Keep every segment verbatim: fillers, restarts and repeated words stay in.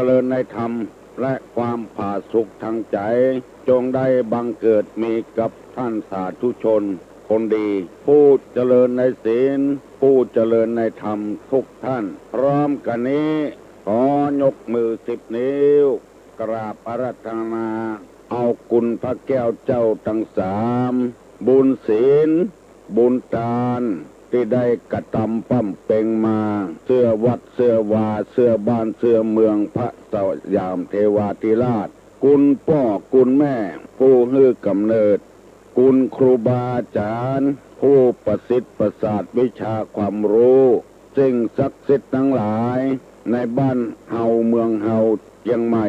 จริญในธรรม และความผาสุกทางใจ๋ จงได้บังเกิดมีกับท่านสาธุชนคนดี ผู้เจริญในศีล ผู้เจริญในธรรมทุกท่าน พร้อมกั๋นนี้ ขอยกมือสิบนิ้ว กราบอาราธนา เอาคุณพระแก้วเจ้าตังสาม บุญศีล บุญตาน ตี้ได้กระตำบำเพ็งมา เสื้อวัดเสื้อวา เสื้อบ้านเสื้อเมือง พระสยามเทวาธิราช คุณป้อคุณแม่ ผู้หื้อก๋ำเนิด คุณครูบาอาจ๋ารย์ ผู้ประสิทธิ์ประสาทวิชาความฮู้ สิ่งศักดิ์สิทธิ์ตังหลาย ในบ้านเฮาเมืองเฮาเจียงใหม่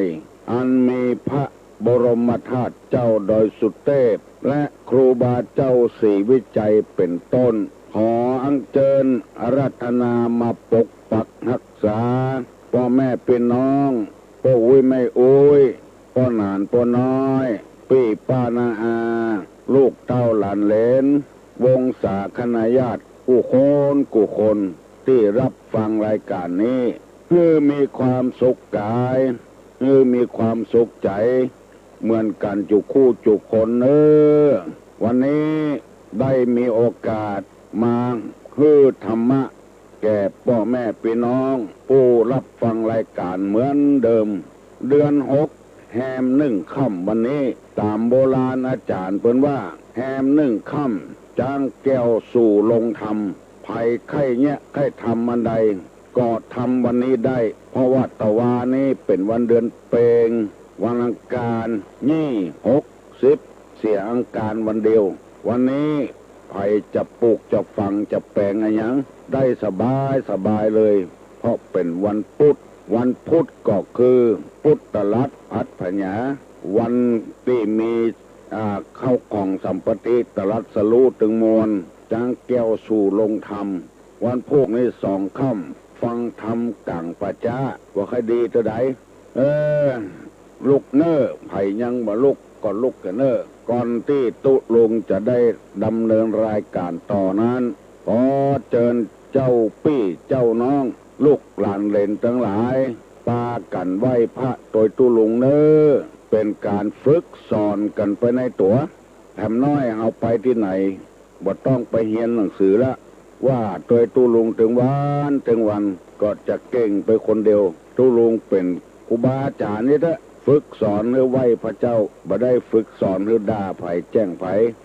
อันมีพระบรมธาตุเจ้าดอยสุเตพ และครูบาเจ้าศรีวิชัยเป๋นต้น ขออัญเจิญอาราธนามาปกปักฮักษา ป้อแม่ปี้น้อง ป้ออุ๊ยแม่อุ๊ย ป้อหนานป้อน้อย ปี้ป้าน้าอา ลูกเต้าหลานเหลน วงศาคณาญาติ กู้คนกู้คน ตี้ฮับฟังรายก๋านนี้ หื้อมีความสุขก๋าย หื้อมีความสุขใจ๋ เหมือนกั๋นจุคู่จุคนเน่อ วันนี้ได้มีโอกาสมาหื้อธรรมะ แก่ป้อแม่ปี้น้อง ผู้ฮับฟังรายก๋านเหมือนเดิม เดือนหก แฮมหนึ่งค่ำวันนี้ ต๋ามโบราณอาจ๋ารย์เปิ้นว่า แฮมหนึ่งค่ำ จ๊างแก้วสู่โฮงธรรม ใผใค่เยียะใค่ทำอันใด ก็ทำวันนี้ได้ เพราะว่าตะวานี้เป๋นวันเดือนเปง วันอังคาร ยี่ หก สิบ เสียอังคารวันเดียว วันนี้ใผจะปลูกจะฝังจะแป๋งอะหยัง ได้สบายสบายเลย เพราะเป๋นวันพุธ วันพุธก็คือ พุทธรัตน์อัฏฐยา วันตี้มี อ่า เข้าของสัมปติ ตรัสรู้ตึงมวล จ๊างแก้วสู่โฮงธรรม วันพุธนี้สองค่ำ ฟังธรรมก๋างป่าจ๊า ว่าใค่ดีเต้าใด เออ ลุกเน่อ ใผยังบ่ลุกก็ลุกกั๋นเน่อ ก่อนตี้ตุ๊ลุงจะได้ดำเนินรายก๋านต่อนั้น ขอเจิญเจ้าปี้เจ้าน้อง ลูกหลานเหลนตังหลาย ปากั๋นไหว้พระตวยตุ๊ลุงเน่อ เป๋นก๋านฝึกสอนกั๋นไปในตั๋ว แถมน้อยเฮาไปตี้ไหน บ่ต้องไปเฮียนหนังสือละ ว่าตวยตุ๊ลุงตึงวันตึงวัน ก็จะเก่งไปคนเดียว ตุ๊ลุงเป๋นครูบาอาจ๋ารย์นี่เต๊อะ ฝึกสอนหื้อไหว้พระเจ้า บ่ได้ฝึกสอนหื้อด่าใผแจ้งใผ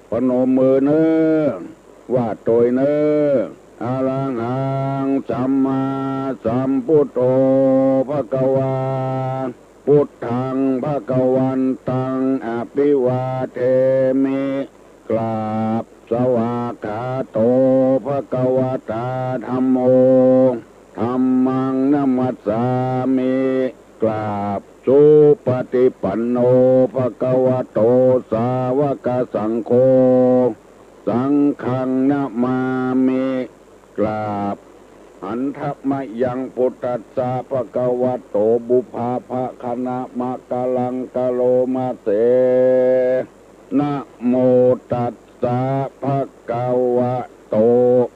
ประนมมือเน่อ ว่าตวยเน่อ อะระหังสัมมาสัมพุทโธ ภะคะวา พุทธัง ภะคะวันตัง อะภิวาเทมิ กราบ สวากขาโต ภะคะวะตา ธัมโม ธัมมัง นะมัสสามิ กราบ สุปะฏิปันโน ภะคะวะโต สาวะกะสังโฆ สังฆัง นะมามิ กราบ หันทะมะยัง พุทธัสสะ ภะคะวะโต ปุพพะภะคะนะมะกะลัง กะโรมะเส นะโมตัสสะ ภะคะวะโต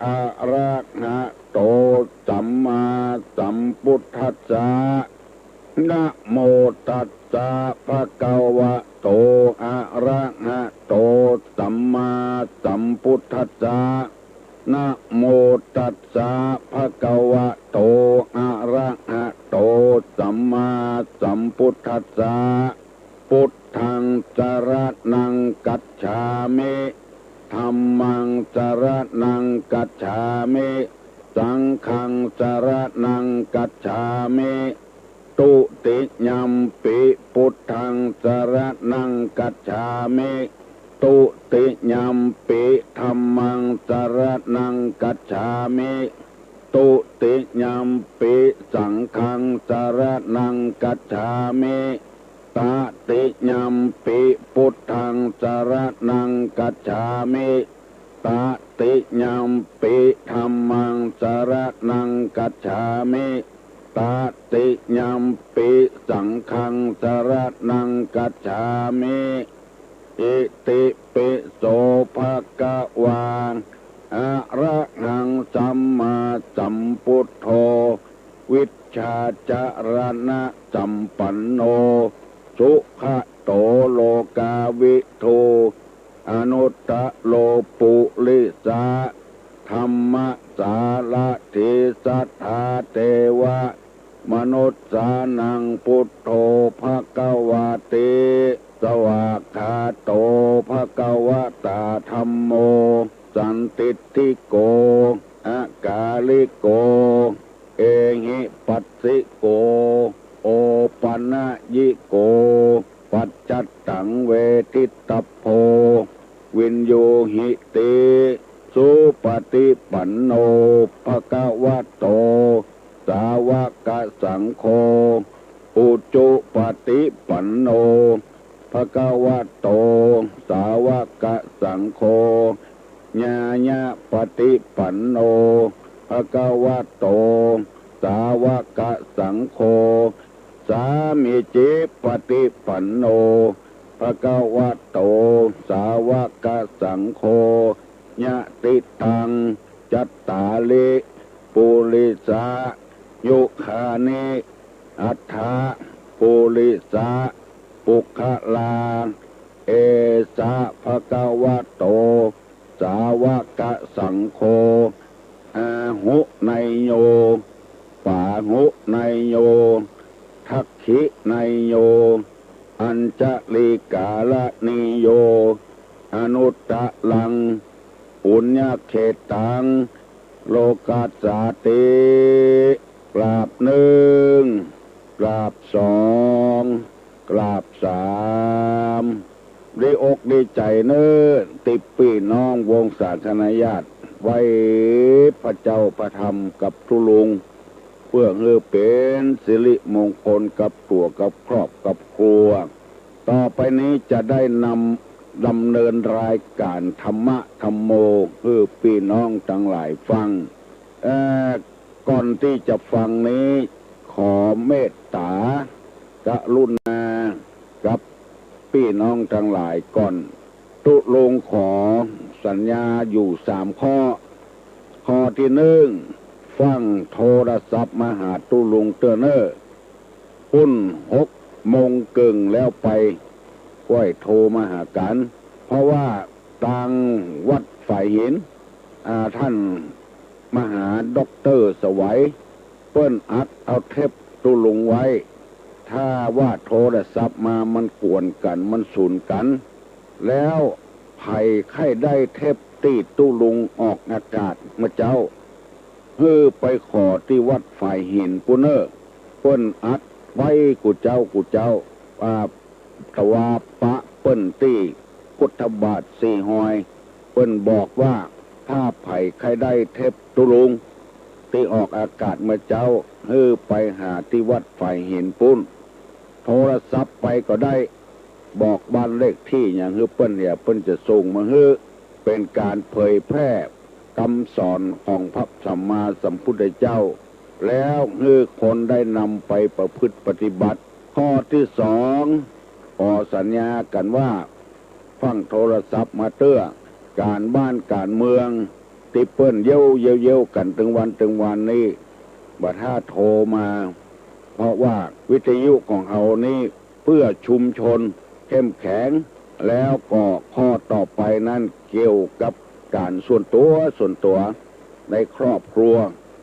อะระหะโต สัมมาสัมพุทธัสสะ นะโมตัสสะ ภะคะวะโต อะระหะโต สัมมาสัมพุทธัสสะ นะโมตัสสะ ภะคะวะโต อะระหะโต สัมมาสัมพุทธัสสะ พุทธัง สะระณัง กัจฉามิ ธัมมัง สะระณัง กัจฉามิ สังฆัง สะระณัง กัจฉามิ ตุติยัมปิ พุทธัง สะระณัง กัจฉามิ ตุติยัมปิ ธัมมัง สะระณัง กัจฉามิ ตุติยัมปิ สังฆัง สะระณัง กัจฉามิ ตะติยัมปิ พุทธัง สะระณัง กัจฉามิ ตะติยัมปิ ธัมมัง สะระณัง กัจฉามิ ตะติยัมปิ สังฆัง สะระณัง กัจฉามิ อิติปิโส ภะคะวา อะระหัง สัมมาสัมพุทโธ วิชชาจะระณะสัม เวทิตตัพโพ วินยูหิติ สุปฏิปันโน ภะคะวะโต สาวกสังโฆ อุจุปฏิปันโน ภะคะวะโต สาวกสังโฆ ญาญะปฏิปันโน ภะคะวะโต สาวกสังโฆ สามีจิปฏิปันโน ภะคะวะโต สาวกสังโฆ ยะติตัง จัตตาริ ปุริสา ยุคานิ อัฏฐะ ปุริสะ ปุคคลา เอสะ ภะคะวะโต สาวกสังโฆ อาหุเนยโย ปาหุเนยโย ทักขิเนยโย อัญชลีกาลณีโย อนุตตรัง ปุญญเขตตัง โลกัสสาติ กราบหนึ่ง กราบสอง กราบสาม ดีอกดีใจ๋เน่อ ตี้ปี้น้องวงศาคณาญาติ ไหว้พระเจ้าพระธรรมกับตุ๊ลุง เปื้อหื้อเป๋นสิริมงคลกับตั๋วกับครอบกับครัว ต่อไปนี้จะได้นำ ดำเนินรายก๋านธรรมะธัมโม หื้อปี้น้องตังหลายฟัง เอ่อ ก่อนตี้จะฟังนี้ ขอเมตต๋า กรุณา กับปี้น้องตังหลายก่อน ตุ๊ลุงขอสัญญาอยู่สามข้อ ข้อตี้นึ่ง ฟั่งโทรศัพท์มาหาตุ๊ลุงเตื้อเน่อ ปุ้นหกโมงเกิ่งแล้วไป ก้อยโทรมาหากั๋น เพราะว่าตางวัดฝายหิน อ่า ต้านมหาด็อกเตอร์สวัย เปิ้นอัดเอาเทปตุ๊ลุงไว้ ถ้าว่าโทรศัพท์มามันกวนกั๋น มันสูญกั๋น แล้วใผใค่ได้เทปตี้ตุ๊ลุงออกอากาศเมื่อเจ๊า หื้อไปขอตี้วัดฝายหินปู้นเน่อ เปิ้นอัดไว้กู้เจ๊ากู้เจ๊า อ่า ตะวาปะเปิ้นตี้พุทธบาทสี่ฮอย เปิ้นบอกว่า ถ้าใผใค่ได้เทปตุ๊ลุง ตี้ออกอากาศเมื่อเจ๊า หื้อไปหาตี้วัดฝายหินปู้น โทรศัพท์ไปก็ได้ บอกบ้านเลขตี้หยังหื้อเปิ้น เดี๋ยวเปิ้นจะส่งมาหื้อ เป๋นก๋านเผยแพร่กำสอนของพระสัมมาสัมพุทธเจ้า แล้วหื้อคนได้นำไปประพฤติปฏิบัติ ข้อตี้สอง ขอสัญญากั๋นว่า ฟั่งโทรศัพท์มาเตื้อ ก๋านบ้านก๋านเมือง ตี้เปิ้นเย้าเย้าเย้ากั๋นตึงวันตึงวันนี้ บ่ถ้าโทรมา เพราะว่าวิทยุของเฮานี้เปื้อชุมชนเข้มแข็ง แล้วก็ข้อต่อไปนั้นเกี่ยวกับก๋านส่วนตั๋วส่วนตั๋วในครอบครัว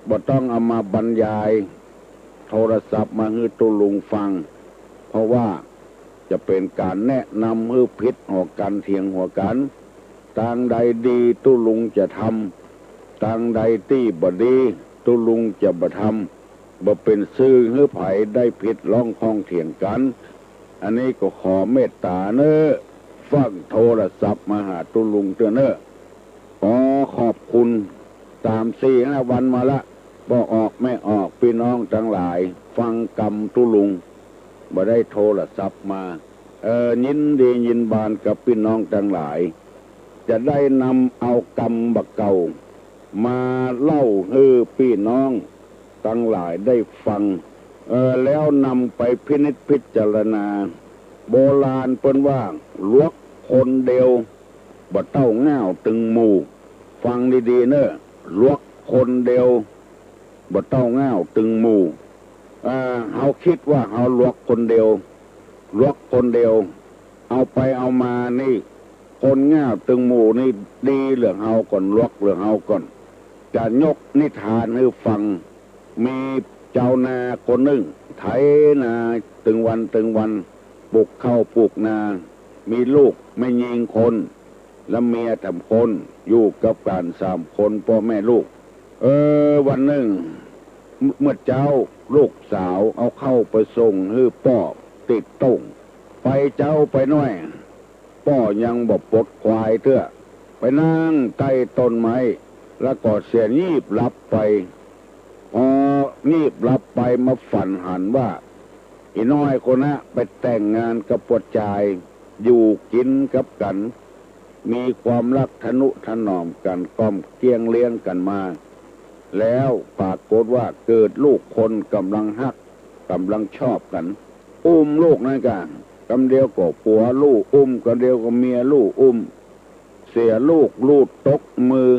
บ่ต้องเอามาบรรยาย โทรศัพท์มาหื้อตุ๊ลุงฟัง เพราะว่าจะเป๋นก๋านแนะนำหื้อผิดหัวกั๋นเถียงหัวกั๋น ตางใดดีตุ๊ลุงจะทำ ตางใดตี้บ่ดีตุ๊ลุงจะบ่ทำ บ่เป๋นซื่อหื้อใผได้ผิดร้องข้องเถียงกั๋น อันนี้ก็ขอเมตต๋าเน่อ ฟั่งโทรศัพท์มาหาตุ๊ลุงเตื้อเน่อ ขอขอบคุณ สามสี่ห้าวันมาละ ป้อออกแม่ออกปี้น้องตังหลาย ฟังกำตุ๊ลุง บ่ได้โทรศัพท์มา เออ ยินดียินบานกับปี้น้องตังหลาย จะได้นำเอากำบ่าเก่า มาเล่าหื้อปี้น้องตังหลายได้ฟัง เออ แล้วนำไปพินิจพิจารณา โบราณเปิ้นว่า หลวกคนเดียว บ่เต้าง่าวตึงหมู่ ฟังดีๆ เน่อ หลวกคนเดียว บ่เต้าง่าวตึงหมู่ อ่า เฮาคิดว่าเฮาหลวกคนเดียว หลวกคนเดียว เอาไปเอามานี่ คนง่าวตึงหมู่นี่ดีเหลือเฮาก่อน หลวกเหลือเฮาก่อน จะยกนิทานหื้อฟัง มีจาวนาคนนึ่ง ไถนาตึงวันตึงวัน ปลูกข้าวปลูกนา มีลูกแม่ญิงคน และเมียสามคน อยู่กับกั๋นสามคน ป้อแม่ลูก เออ วันนึ่ง เมื่อเจ๊าลูกสาวเอาข้าวไปส่งหื้อป้อตี้ต้ง ไปเจ๊าไปหน้อย ป้อยังบ่ปลดควายเตื้อ ไปนั่งใต้ต้นไม้ แล้วก็เสียหยีบหลับไป พอหยีบหลับไปมาฝันหันว่า อี่น้อยคนนะไปแต่งงานกับป้อจาย อยู่กิ๋นกับกั๋น มีความฮักทะนุถนอมกั๋น ก้อมเกลี้ยงเลี้ยงกั๋นมา แล้วปรากฏว่าเกิดลูกคน ก๋ำลังฮัก ก๋ำลังชอบกั๋น อุ้มลูกนั้นก่ะ กำเดียวก็ผัวลู่อุ้ม กำเดียวก็เมียลู่อุ้ม เสียลูกลูดตกมือ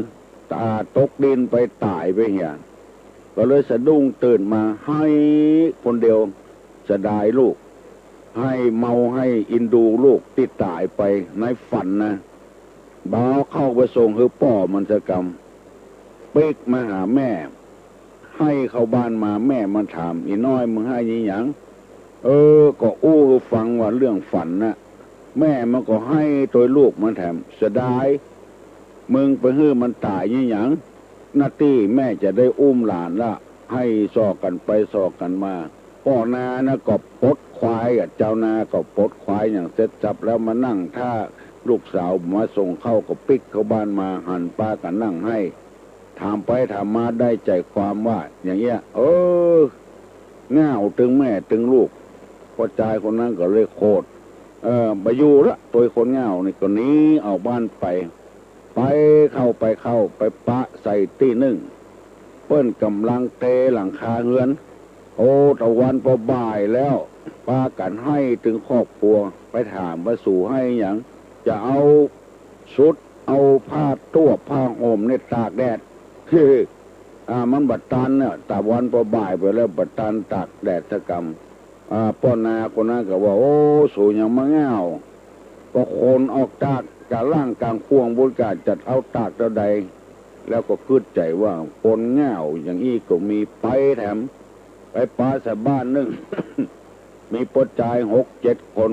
ต๋าตกดินไปต๋ายไปเหีย ก็เลยสะดุ้งตื่นมา ไห้คนเดียว เสียดายลูก ไห้เมาไห้อินดูลูกตี้ต๋ายไปในฝันนะ บ่เข้าไปส่งหื้อป้อมันสักกำ ปิ๊กมาหาแม่ ไห้เข้าบ้านมา แม่มันถาม อี่น้อยมึงไห้อะหยัง เออ ก็อู้หื้อฟังว่าเรื่องฝันนะ แม่มันก็ไห้ตวยลูกมันแถม เสียดาย มึงไปหื้อมันต๋ายอะหยัง หน้าตี้แม่จะได้อุ้มหลานละ ไห้ส่อกั๋นไปส่อกั๋นมา ป้อนานะก็ปลดควายอะ จาวนาก็ปลดควายอย่างเสร็จสับแล้วมานั่งถ้าลูกสาวมาส่งข้าว ก็ปิ๊กเข้าบ้านมา หันปากั๋นนั่งไห้ ถามไปถามมาได้ใจ๋ความว่าอย่างเงี้ย เออ ง่าวตึงแม่ตึงลูก ป้อจายคนนั้นก็เลยโขด เออ บ่อยู่ละ ตวยคนง่าวนี่ ก็หนีออกบ้านไป ไปเข้าไปเข้าไปปะใส่ตี้นึ่ง เปิ้นก๋ำลังเตหลังคาเฮือน โอ้ ตะวันปอบ่ายแล้ว ปากั๋นไห้ตึงครอบครัว ไปถามว่าสูไห้หยัง จะเอาชุด เอาผ้าตวบผ้าห่มเนี่ยตากแดด อ่า มันบ่ตันเนี่ย ตะวันปอบ่ายไปแล้ว บ่ตันตากแดดสักกำ อ่า ป้อนาคนนั้นก็ว่า โอ้ สูยังมาง่าว ก็ขนออกตากก๋าล่างก๋างข่วงปู๊นก่า จักเอาตากเต้าใด แล้วก็กึ๊ดใจ๋ว่าคนง่าวอย่างอี้ก็มี ไปแถม ไปปาใส่บ้านนึ่ง มีป้อจายหกเจ็ดคน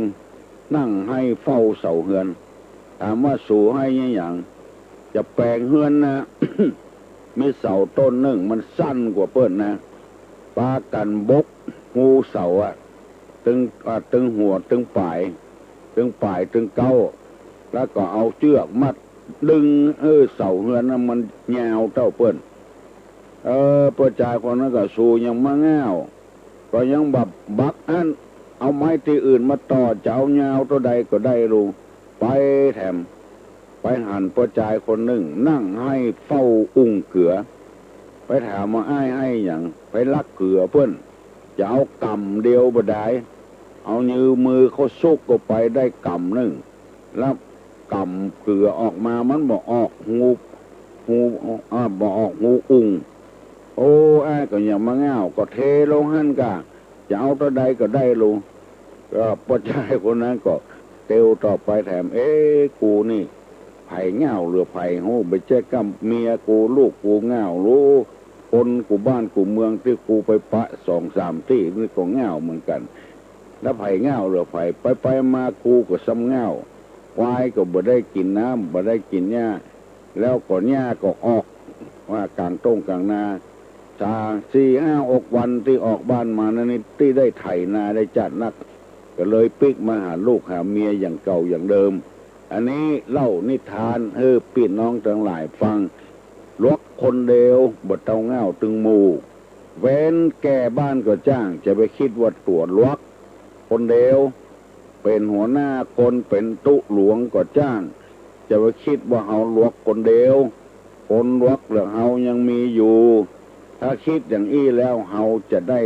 นั่งไห้เฝ้าเสาเฮือน ถามว่าสูไห้อะหยัง จะแป๋งเฮือนนะ มีเสาต้นนึ่งมันสั้นกว่าเปิ้นนะ ปากั๋นบกฮูเสาอะ ตึง อ่า ตึงหัวตึงป๋าย ตึงป๋ายตึงเก๊า แล้วก็เอาเจื้อกมัดดึง เออ เสาเฮือนนะมันยาวเต้าเปิ้น เออ ป้อจายคนนั้นก็ สูยังมาง่าว ก็ยังบ่บักอั้น เอาไม้ตี้อื่นมาต่อ จะเอายาวเต้าใดก็ได้ลู ไปแถม ไปหันป้อจายคนนึ่ง นั่งไห้เฝ้าอุ่งเกือ ไปถามว่า อ้ายไห้หยัง ไปลักเกือเปิ้น จะเอาก๋ำเดียวบ่ดาย เอายื้อมือเข้าซุกเข้าไปได้ก๋ำนึ่ง แล้วก๋ำเกือออกมา มันบ่ออกฮู ฮู อ่า บ่ออกฮูอุ่ง โอ้ อ้ายก็ยังมาง่าว ก็เทลงหั้นก่า จะเอาเต้าใดก็ได้ลู ก็ป้อจายคนนั้นก็เตียวต่อไปแถม เอ๊ะ กูนี่ ใผง่าวเหลือใผฮู้ บ่ใจ้ก้ำเมียกูลูกกูง่าวลู คนกู้บ้านกู้เมืองตี้กูไปปะสองสามตี้นี่ก็ง่าวเหมือนกั๋น แล้วใผง่าวเหลือใผ ไปไปมากูก็ซ้ำง่าว ควายก็บ่ได้กิ๋นน้ำ บ่ได้กิ๋นหญ้า แล้วก็หญ้าก็ออก ว่าก๋างต้งก๋างนา สาม สี่ ห้า หก วันตี้ออกบ้านมานั้นนี่ ตี้ได้ไถนาได้จ๊าดนัก ก็เลยปิ๊กมาหาลูกหาเมียอย่างเก่าอย่างเดิม อันนี้เล่านิทานหื้อปี้น้องตังหลายฟัง หลวกคนเดียวบ่เต้าง่าวตึงหมู่ เว้นแก่บ้านก็จ้าง จะไปกึ๊ดว่าตั๋วหลวกคนเดียว เป๋นหัวหน้าคนเป๋นตุ๊หลวงก็จ้าง จะไปกึ๊ดว่าเฮาหลวกคนเดียว คนหลวกเหลือเฮายังมีอยู่ ถ้ากึ๊ดอย่างอี้แล้วเฮาจะได้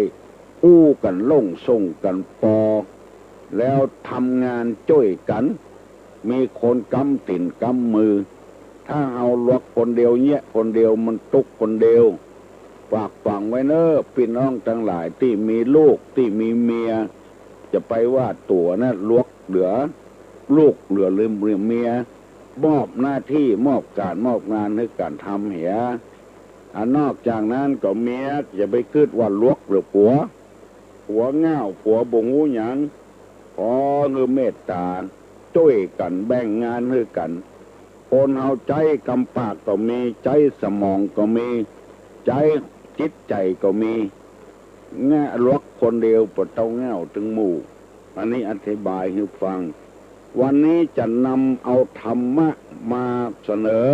อู้กั๋นโล่งส่งกั๋นปอ แล้วทำงานจ้วยกั๋น มีคนก๊ำตี๋นก๊ำมือ ถ้าเฮาหลวกคนเดียวเยียะคนเดียวมันตุ๊กคนเดียว ฝากฝังไว้เน้อปี้น้องตังหลายตี้มีลูกตี้มีเมีย จะไปว่าตั๋วนะหลวกเหลือลูกเหลือเมีย มอบหน้าตี้มอบก๋านมอบงานหื้อกั๋นทำเหีย อันนอกจากนั้นก็เมียจะไปกึ๊ดว่าหลวกเหลือผัว ผัวง่าวผัวบ่ฮู้หยัง ขอหื้อเมตต๋าจ้วยกั๋นแบ่งงานหื้อกั๋น คนเฮาใจ๊กำปากก็มี ใจ๊สมองก็มี ใจ๊จิตใจ๋ก็มี ง่าหลวกคนเดียวบ่เต้าง่าวตึงหมู่ อันนี้อธิบายหื้อฟัง วันนี้จะนำเอาธรรมะมาเสนอ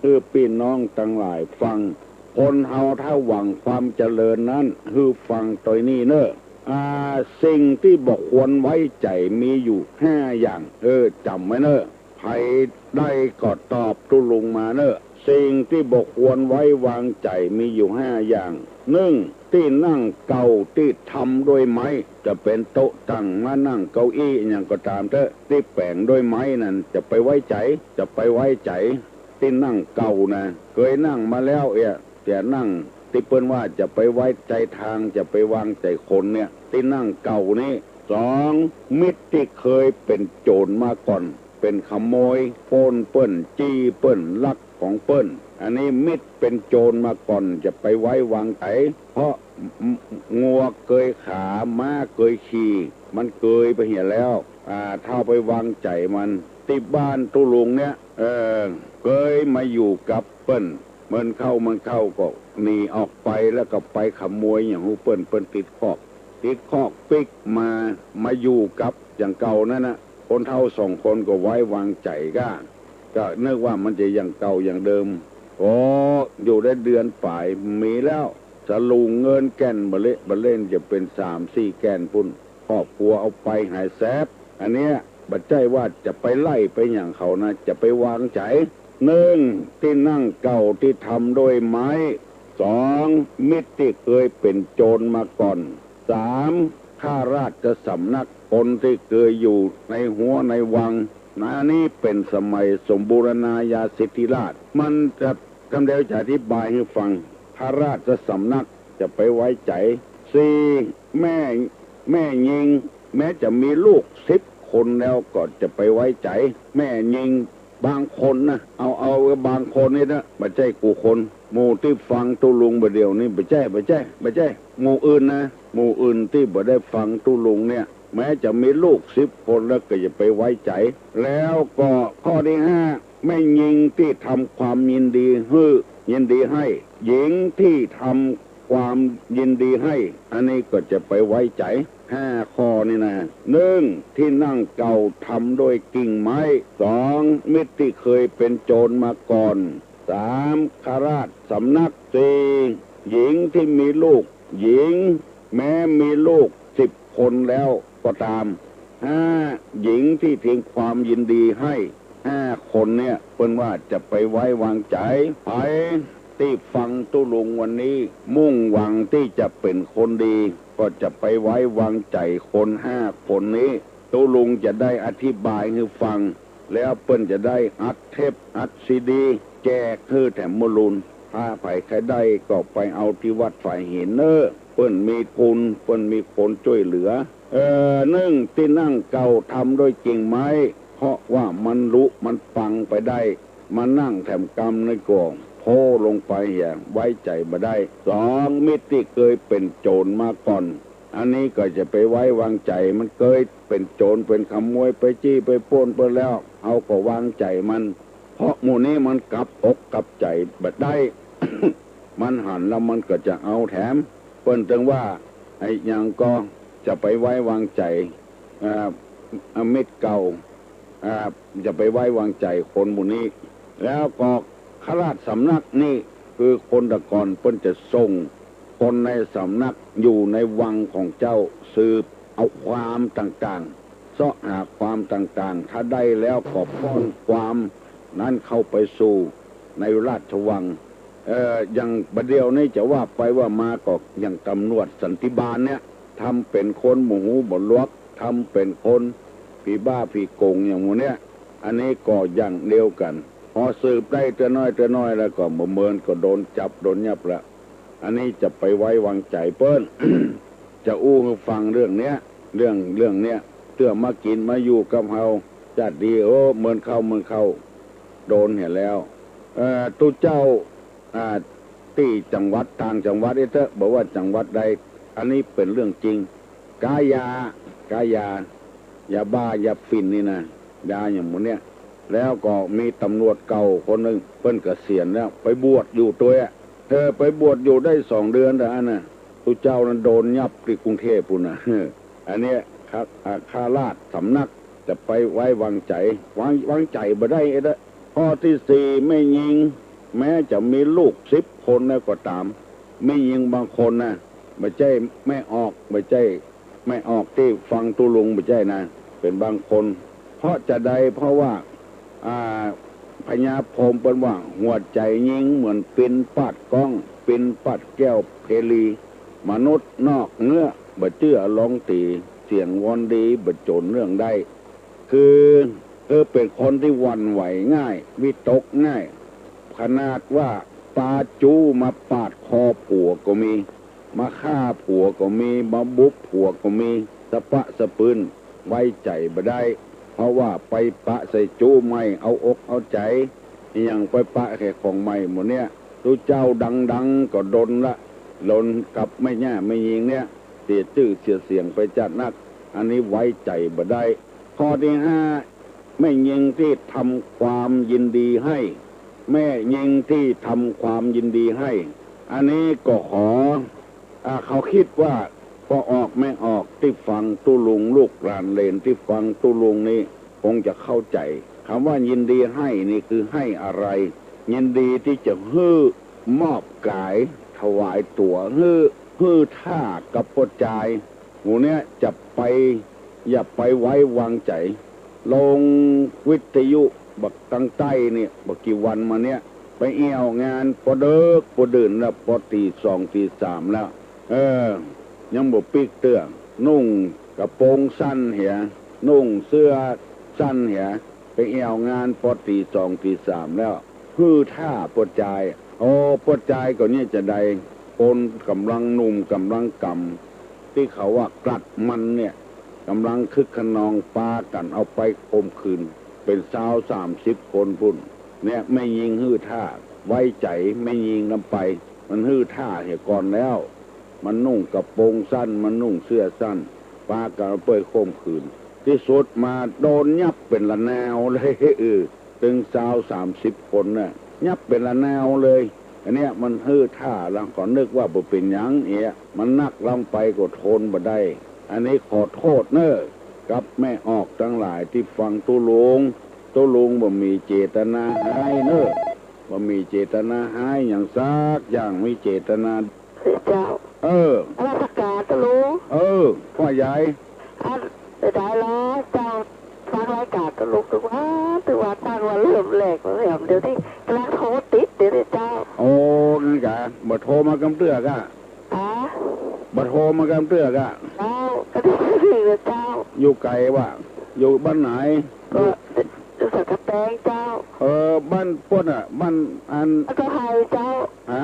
หื้อปี้น้องตังหลายฟัง คนเฮาถ้าหวังความเจริญนั้น หื้อฟังตวยนี้เน่อ อ่า สิ่งตี้บ่ควรไว้ใจ๋มีอยู่ห้าอย่าง เออ จ๋ำไว้เน่อ ใผได้ก็ตอบตุ๊ลุงมาเน่อ สิ่งตี้บ่ควรไว้วางใจ๋มีอยู่ห้าอย่าง นึ่ง ตี้นั่งเก่าตี้ทำด้วยไม้ จะเป๋นโต๊ะตั้ง ม้านั่ง เก้าอี้ อะหยังก็ต๋ามเต๊อะ ตี้แป๋งด้วยไม้นั้น จะไปไว้ใจ๋ จะไปไว้ใจ๋ ตี้นั่งเก่านะ เกยนั่งมาแล้วเอีย แต่นั่งตี้เปิ้นว่าจะไปไว้ใจ๋ตาง จะไปวางใจ๋คนเนี่ย ตี้นั่งเก่านี้ สอง มิตรตี้เกยเป๋นโจ๋รมาก่อน เป๋นขโมย ป้นเปิ้น จี้เปิ้น ลักของเปิ้น อันนี้มิตรเป๋นโจ๋รมาก่อน จะไปไว้วางใจ๋ เพราะงัวเกยขา ม้าเกยขี่ มันเกยไปเหียแล้ว อ่า ถ้าไปวางใจ๋มัน ตี้บ้านตุ๊ลุงเนี่ย เออ เกยมาอยู่กับเปิ้น เมินเข้าเมินเข้าก็หนีออกไป แล้วก็ไปขโมยอย่างหื้อเปิ้น เปิ้นติดคอก ติดคอกปิ๊กมา มาอยู่กับอย่างเก่านั้นนะ คนเฒ่าสองคนก็ไว้วางใจ๋ก้า ก็นึกว่ามันจะอย่างเก่าอย่างเดิม โอ้ อยู่ได้เดือนป๋าย มีแล้ว สลุงเงินแก่นบ่าเละ บ่าเล่นจะเป๋นสามสี่แก่นปุ้น ครอบครัวเอาไปหายแสบ อันเนี้ย บ่ใจ้ว่าจะไปไล่ไปหยังเขานะ จะไปวางใจ๋ นึ่ง ตี้นั่งเก่าตี้ทำด้วยไม้ สอง มิตรตี้เกยเป๋นโจ๋รมาก่อน สาม ข้าราชสำนัก คนตี้เกยอยู่ในฮั้วในวัง อันนี้เป๋นสมัยสมบูรณาญาสิทธิราช มันจะ กำเดียวจะอธิบายหื้อฟัง ข้าราชสำนักจะไปไว้ใจ๋ สี่ แม่ แม่ญิง แม้จะมีลูกสิบคนแล้วก็จะไปไว้ใจ๋ แม่ญิง บางคนนะ เอา เอาบางคนนี่นะ บ่ใจ้กู้คน หมู่ตี้ฟังตุ๊ลุงบ่าเดี่ยวนี้ บ่ใจ้ บ่ใจ้ บ่ใจ้ หมู่อื่นนะ หมู่อื่นตี้บ่ได้ฟังตุ๊ลุงเนี่ย แม้จะมีลูกสิบคนแล้วก็อย่าไปไว้ใจ๋ แล้วก็ข้อตี้ห้า แม่ญิงตี้ทำความยินดีหื้อ ยินดีให้ หญิงตี้ทำความยินดีให้ อันนี้ก็จะไปไว้ใจ๋ ห้าข้อนี่นะ นึ่ง ตี้นั่งเก่าทำด้วยกิ่งไม้ สอง มิตรตี้เกยเป๋นโจ๋รมาก่อน สาม ข้าราชสำนัก สี่ หญิงตี้มีลูก หญิง แม้มีลูกสิบคนแล้วก็ต๋าม ห้า หญิงตี้ทำความยินดีให้ ห้าคนเนี่ย เปิ้นว่าจะไปไว้วางใจ๋ ใผตี้ฟังตุ๊ลุงวันนี้ มุ่งหวังตี้จะเป๋นคนดี ก็จะไปไว้วางใจ๋คนห้าคนนี้ ตุ๊ลุงจะได้อธิบายหื้อฟัง แล้วเปิ้นจะได้อัดเทปอัดซีดี แจกหื้อแถมมลูน ถ้าใผใค่ได้ก็ไปเอาตี้วัดฝายหินเน่อ เปิ้นมีทุน เปิ้นมีคนจ้วยเหลือ เออ นึ่ง ตี้นั่งเก่าทำด้วยกิ่งไม้ เพราะว่ามันลุมันปังไปได้ มานั่งแถมกำในก่อง โพ้ลงไปเหีย ไว้ใจ๋บ่ได้ สอง มิตรตี้เกยเป๋นโจ๋รมาก่อน อันนี้ก็จะไปไว้วางใจ๋ มันเกยเป๋นโจ๋รเป๋นขโมย ไปจี้ไปป้นเปิ้นแล้ว เฮาก็วางใจ๋มัน เพราะหมู่นี้มันกลับอกกลับใจ๋บ่ได้ มันหันแล้วมันก็จะเอาแถม เปิ้นตึงว่า ไอ้หยังก็จะไปไว้วางใจ๋ อ่า มิตรเก่า อ่า จะไปไว้วางใจ๋คนหมู่นี้ แล้วก็ข้าราชสำนักนี่ คือคนตะก่อนเปิ้นจะส่งคนในสำนักอยู่ในวังของเจ้า สืบเอาความต่างๆ เซาะหาความต่างๆ ถ้าได้แล้วก็ป้อนความนั้นเข้าไปสู่ในราชวัง เอ่อ อย่างบ่าเดี่ยวนี้จะว่าไปว่ามาก็อย่างตำรวจสันติบาลเนี่ย ทำเป๋นคนบ่หูบ่หนวก ทำเป๋นคนผีบ้าผีโก๋งอย่างหมู่เนี้ย อันนี้ก็อย่างเดียวกั๋น พอสืบได้เตื้อน้อยเตื้อน้อยแล้วก็บ่เมินก็โดนจับโดนยับละ อันนี้จะไปไว้วางใจ๋เปิ้น จะอู้หื้อฟังเรื่องเนี้ย เรื่อง เรื่องเนี้ย เตื้อมากิ๋นมาอยู่กับเฮา จาติดี โอ้ เมินเข้า เมินเข้า โดนเหียแล้ว เอ่อ ตุ๊เจ้า อ่า ตี้จังหวัด ต่างจังหวัดอี้เต๊อะ บ่ว่าจังหวัดใด อันนี้เป๋นเรื่องจริง ก๊ายา ก๊ายา ยาบ้า ยาฝิ่นนี่นะ ยาอย่างหมู่เนี้ย แล้วก็มีตำรวจเก่าคนนึ่ง เปิ้นเกษียณแล้ว ไปบวชอยู่ตวยอะ เออ ไปบวชอยู่ได้สองเดือนเต้าอั้นน่ะ ตุ๊เจ้านั้นโดนยับตี้กรุงเทพฯปุ้นน่ะ อันเนี้ย ข้า อ่า ข้าราชสำนัก จะไปไว้วางใจ๋ วาง วางใจ๋บ่ได้เด้อ ข้อตี้สี่ แม่ญิง แม้จะมีลูกสิบคนแล้วก็ต๋าม แม่ญิงบางคนนะ บ่ใจ้แม่ออก บ่ใจ้แม่ออกตี้ฟังตุ๊ลุง บ่ใจ้นะ เป๋นบางคน เพราะจาใด เพราะว่า อ่า พญาพรหมเปิ้นว่า หัวใจ๋ญิงเหมือนปินปาดก้อง ปินปาดแก้วเพลี มนุษย์นอกเนื้อ บ่เจื้อลองตี๋ เสียงวอนดี บ่โจ๋นเรื่องได้ คือ คือเป๋นคนตี้หวั่นไหวง่าย วิตกง่าย ขนาดว่าปาจู๊มาปาดคอผัวก็มี มาฆ่าผัวก็มี มาบุบผัวก็มี สะปะสะปื้น ไว้ใจ๋บ่ได้ เพราะว่าไปปะใส่จู๊ไม่เอาอกเอาใจ๋ อะหยังไปปะใส่ของใหม่หมดเนี่ย ตุ๊เจ้าดังๆ ก็ดนละ ดนกับแม่ย่าแม่ญิงเนี่ย เสียจื้อเสียเสียงไปจ๊าดนัก อันนี้ไว้ใจ๋บ่ได้ ข้อตี้ห้า แม่ญิงตี้ทำความยินดีให้ แม่ญิงตี้ทำความยินดีให้ อันนี้ก็ขอ อ่า เขากึ๊ดว่า ป้อออกแม่ออกตี้ฟังตุ๊ลุง ลูกหลานเหลนตี้ฟังตุ๊ลุงนี้ คงจะเข้าใจ๋ กำว่ายินดีให้นี่คือให้อะไร ยินดีตี้จะหื้อมอบก๋าย ถวายตั๋ว หื้อ หื้อถ้ากับป้อจาย หมู่เนี้ยจะไป อย่าไปไว้วางใจ๋ ลงวิทยุบักตังใต้เนี่ย บ่กี่วันมาเนี่ย ไปแอ่วงานป้อเดิ็กป้อดื่นแล้ว ป้อตี๋สองตี๋สามแล้ว เออ ยังบ่ปิ๊กเตื้อ นุ่งกระโปรงสั้นเหีย นุ่งเสื้อสั้นเหีย ไปแอ่วงานป้อตี๋สองตี๋สามแล้ว หื้อถ้าป้อจาย โอ้ ป้อจายก็เนี่ยจาใด คนก่ำลังหนุ่มก่ำลังก่ำ ตี้เขาว่ากลัดมันเนี่ย ก่ำลังคึกคะนองปากั๋นเอาไปข่มขืน เป๋นซาวสามสิบคนปู้น เนี่ยแม่ญิงหื้อถ้า ไว้ใจ๋แม่ญิงนำไป มันหื้อถ้าเหียก่อนแล้ว มันนุ่งกระโปรงสั้น มันนุ่งเสื้อสั้น ปากั๋นเอาไปข่มขืน ตี้สุดมาโดนยับเป๋นละนาวเลย เออ ตึงซาวสามสิบคนน่ะ ยับเป๋นละนาวเลย อันเนี้ยมันหื้อถ้า แล้วก็นึกว่าบ่เป๋นหยังเอะ มันนักลำไปก็ทนบ่ได้ อันนี้ขอโต้ษเน่อ กับแม่ออกตังหลายตี้ฟังตุ๊ลุง ตุ๊ลุงบ่มีเจตนาฮ้ายเน่อ บ่มีเจตนาฮ้ายหยังสักอย่าง มีเจตนา เจ้า เออ นมัสก๋านตุ๊ลุง เออ ป้อใหญ่ อัน เสียดายละเจ้า ฟังรายก๋านตุ๊ลุงตึงวัน ตึงวัน ตั้งวันเริ่มแรกมาแหม เดี๋ยวนี้ก่ำลังโทรติด เดี๋ยวนี้เจ้า โอ้ งั้นกะ บ่โทรมากำเตื้อกะ ฮะ บ่โทรมากำเตื้อกะ เจ้า ก็ดีเลยเจ้า อยู่ไก๋วะ อยู่บ้านไหน ก็อยู่สันก๋ำแปงเจ้า เออ บ้านป้นอะ บ้านอัน บ้านป้อไพรเจ้า ฮะ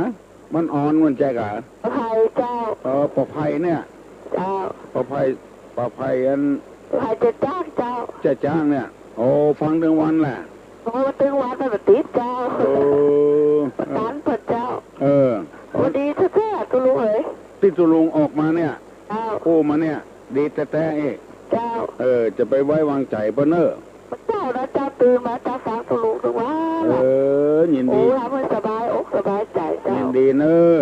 บ้านอ่อนมันใจ้กะ ป้อไพรเจ้า เออ ป้อไพรเนี่ย เจ้า ป้อไพร ป้อไพรอัน ป้อไพรเจ๊จ๊างเจ้า เจ๊จ๊างเนี่ย โอ้ ฟังตึงวันแหละ โอ้ ตึงวันมันบ่ติดเจ้า เออ ประกันเปิ้นเจ้า เออ พอดีแต๊ๆ ตุ๊ลุงเอ๋ย ตี้ตุ๊ลุงออกมาเนี่ย เจ้า โอ้ มาเนี่ย ดีแต๊ๆ เอ้ย เจ้า เออ จะไปไว้วางใจ๋ป้อเน่อ เจ้านะเจ้า ตื่นมาเจ้าฟังตุ๊ลุงตึงวัน เออ ยินดี โอ้ ทำหื้อสบายอกสบายใจ๋เจ้า ยินดีเน่อ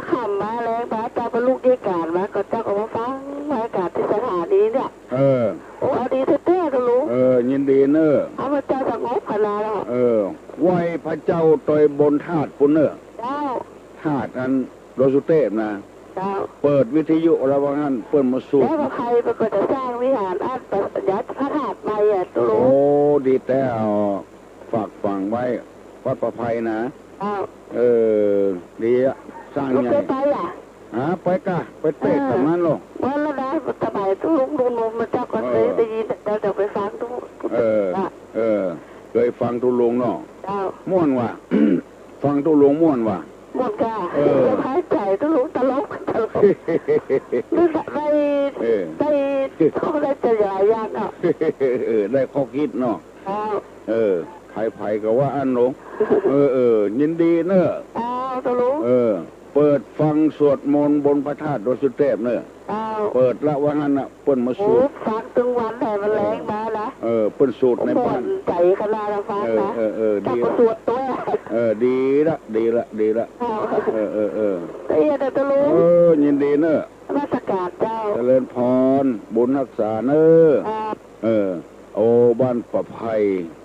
ค่ำมาแลงมาเจ้า ป้อลุกเยียะก๋านมาก็เจ้าก็มาฟังรายก๋านตี้สถานีเนี่ย เออ โอ้ เอาดีแต๊ๆ ตุ๊ลุง เออ ยินดีเน่อ ข้าพเจ้าสงบขนาดแล้ว เออ ไหว้พระเจ้าตวยบนธาตุปู้นเน่อ เจ้า ธาตุอันดอยสุเตพนะ เจ้า เปิดวิทยุแล้วว่างั้น เปิ้นมาสูบ แล้วป้อไพรเปิ้นก็จะสร้างวิหารอันประดิษฐานพระธาตุใหม่อะตุ๊ลุง โอ้ ดีแต๊ ฝากฝังไว้ วัดป้อไพรนะ เจ้า เออ ดีอะ สร้างใหญ่ ลูกเจ้าไปอะ ฮะ ไปกะ ไปเตะ เออ ตรงนั้นหรอก วันละนะ สมัยตุ๊ลุงหนุ่มๆ มาเจ้าก็เคย เออ ได้ยิน แต่เจ้าจะไปฟังตุ๊ลุง เออ เออ เคยฟังตุ๊ลุงเนาะ เจ้า ม่วนว่ะ ฟังตุ๊ลุงม่วนว่ะ ม่วนกะ เออ สบายใจ๋ตุ๊ลุงตลก ตลก นึกได้ เออ ได้ท่องได้จะหลายอย่างเนาะ เออ ได้ข้อกึ๊ดเนาะ เจ้า เออ ใผๆ ก็ว่าอั้นเนาะ เออ เออ ยินดีเน่อ เจ้า ตุ๊ลุง เออ เปิดฟังสวดมนต์บนพระธาตุดอยสุเตพเน่อ เจ้า เปิดละว่างั้นน่ะ เปิ้นมาสูบ โอ้ ฟังตึงวันแหม มันแลงมานะ เออ เปิ้นสูบในบ้าน ม่วนใจ๋ขนาดละฟังนะ เออ เออ เออ ดี เจ้าก็สวดตวย เออ ดีละ ดีละ ดีละ เจ้า เออ เออ เออ ละเอียดนะตุ๊ลุง เออ ยินดีเน่อ นมัสก๋านเจ้า เจริญพร บุญฮักษาเน่อ เจ้า เออ โอ้ บ้านป้าไพ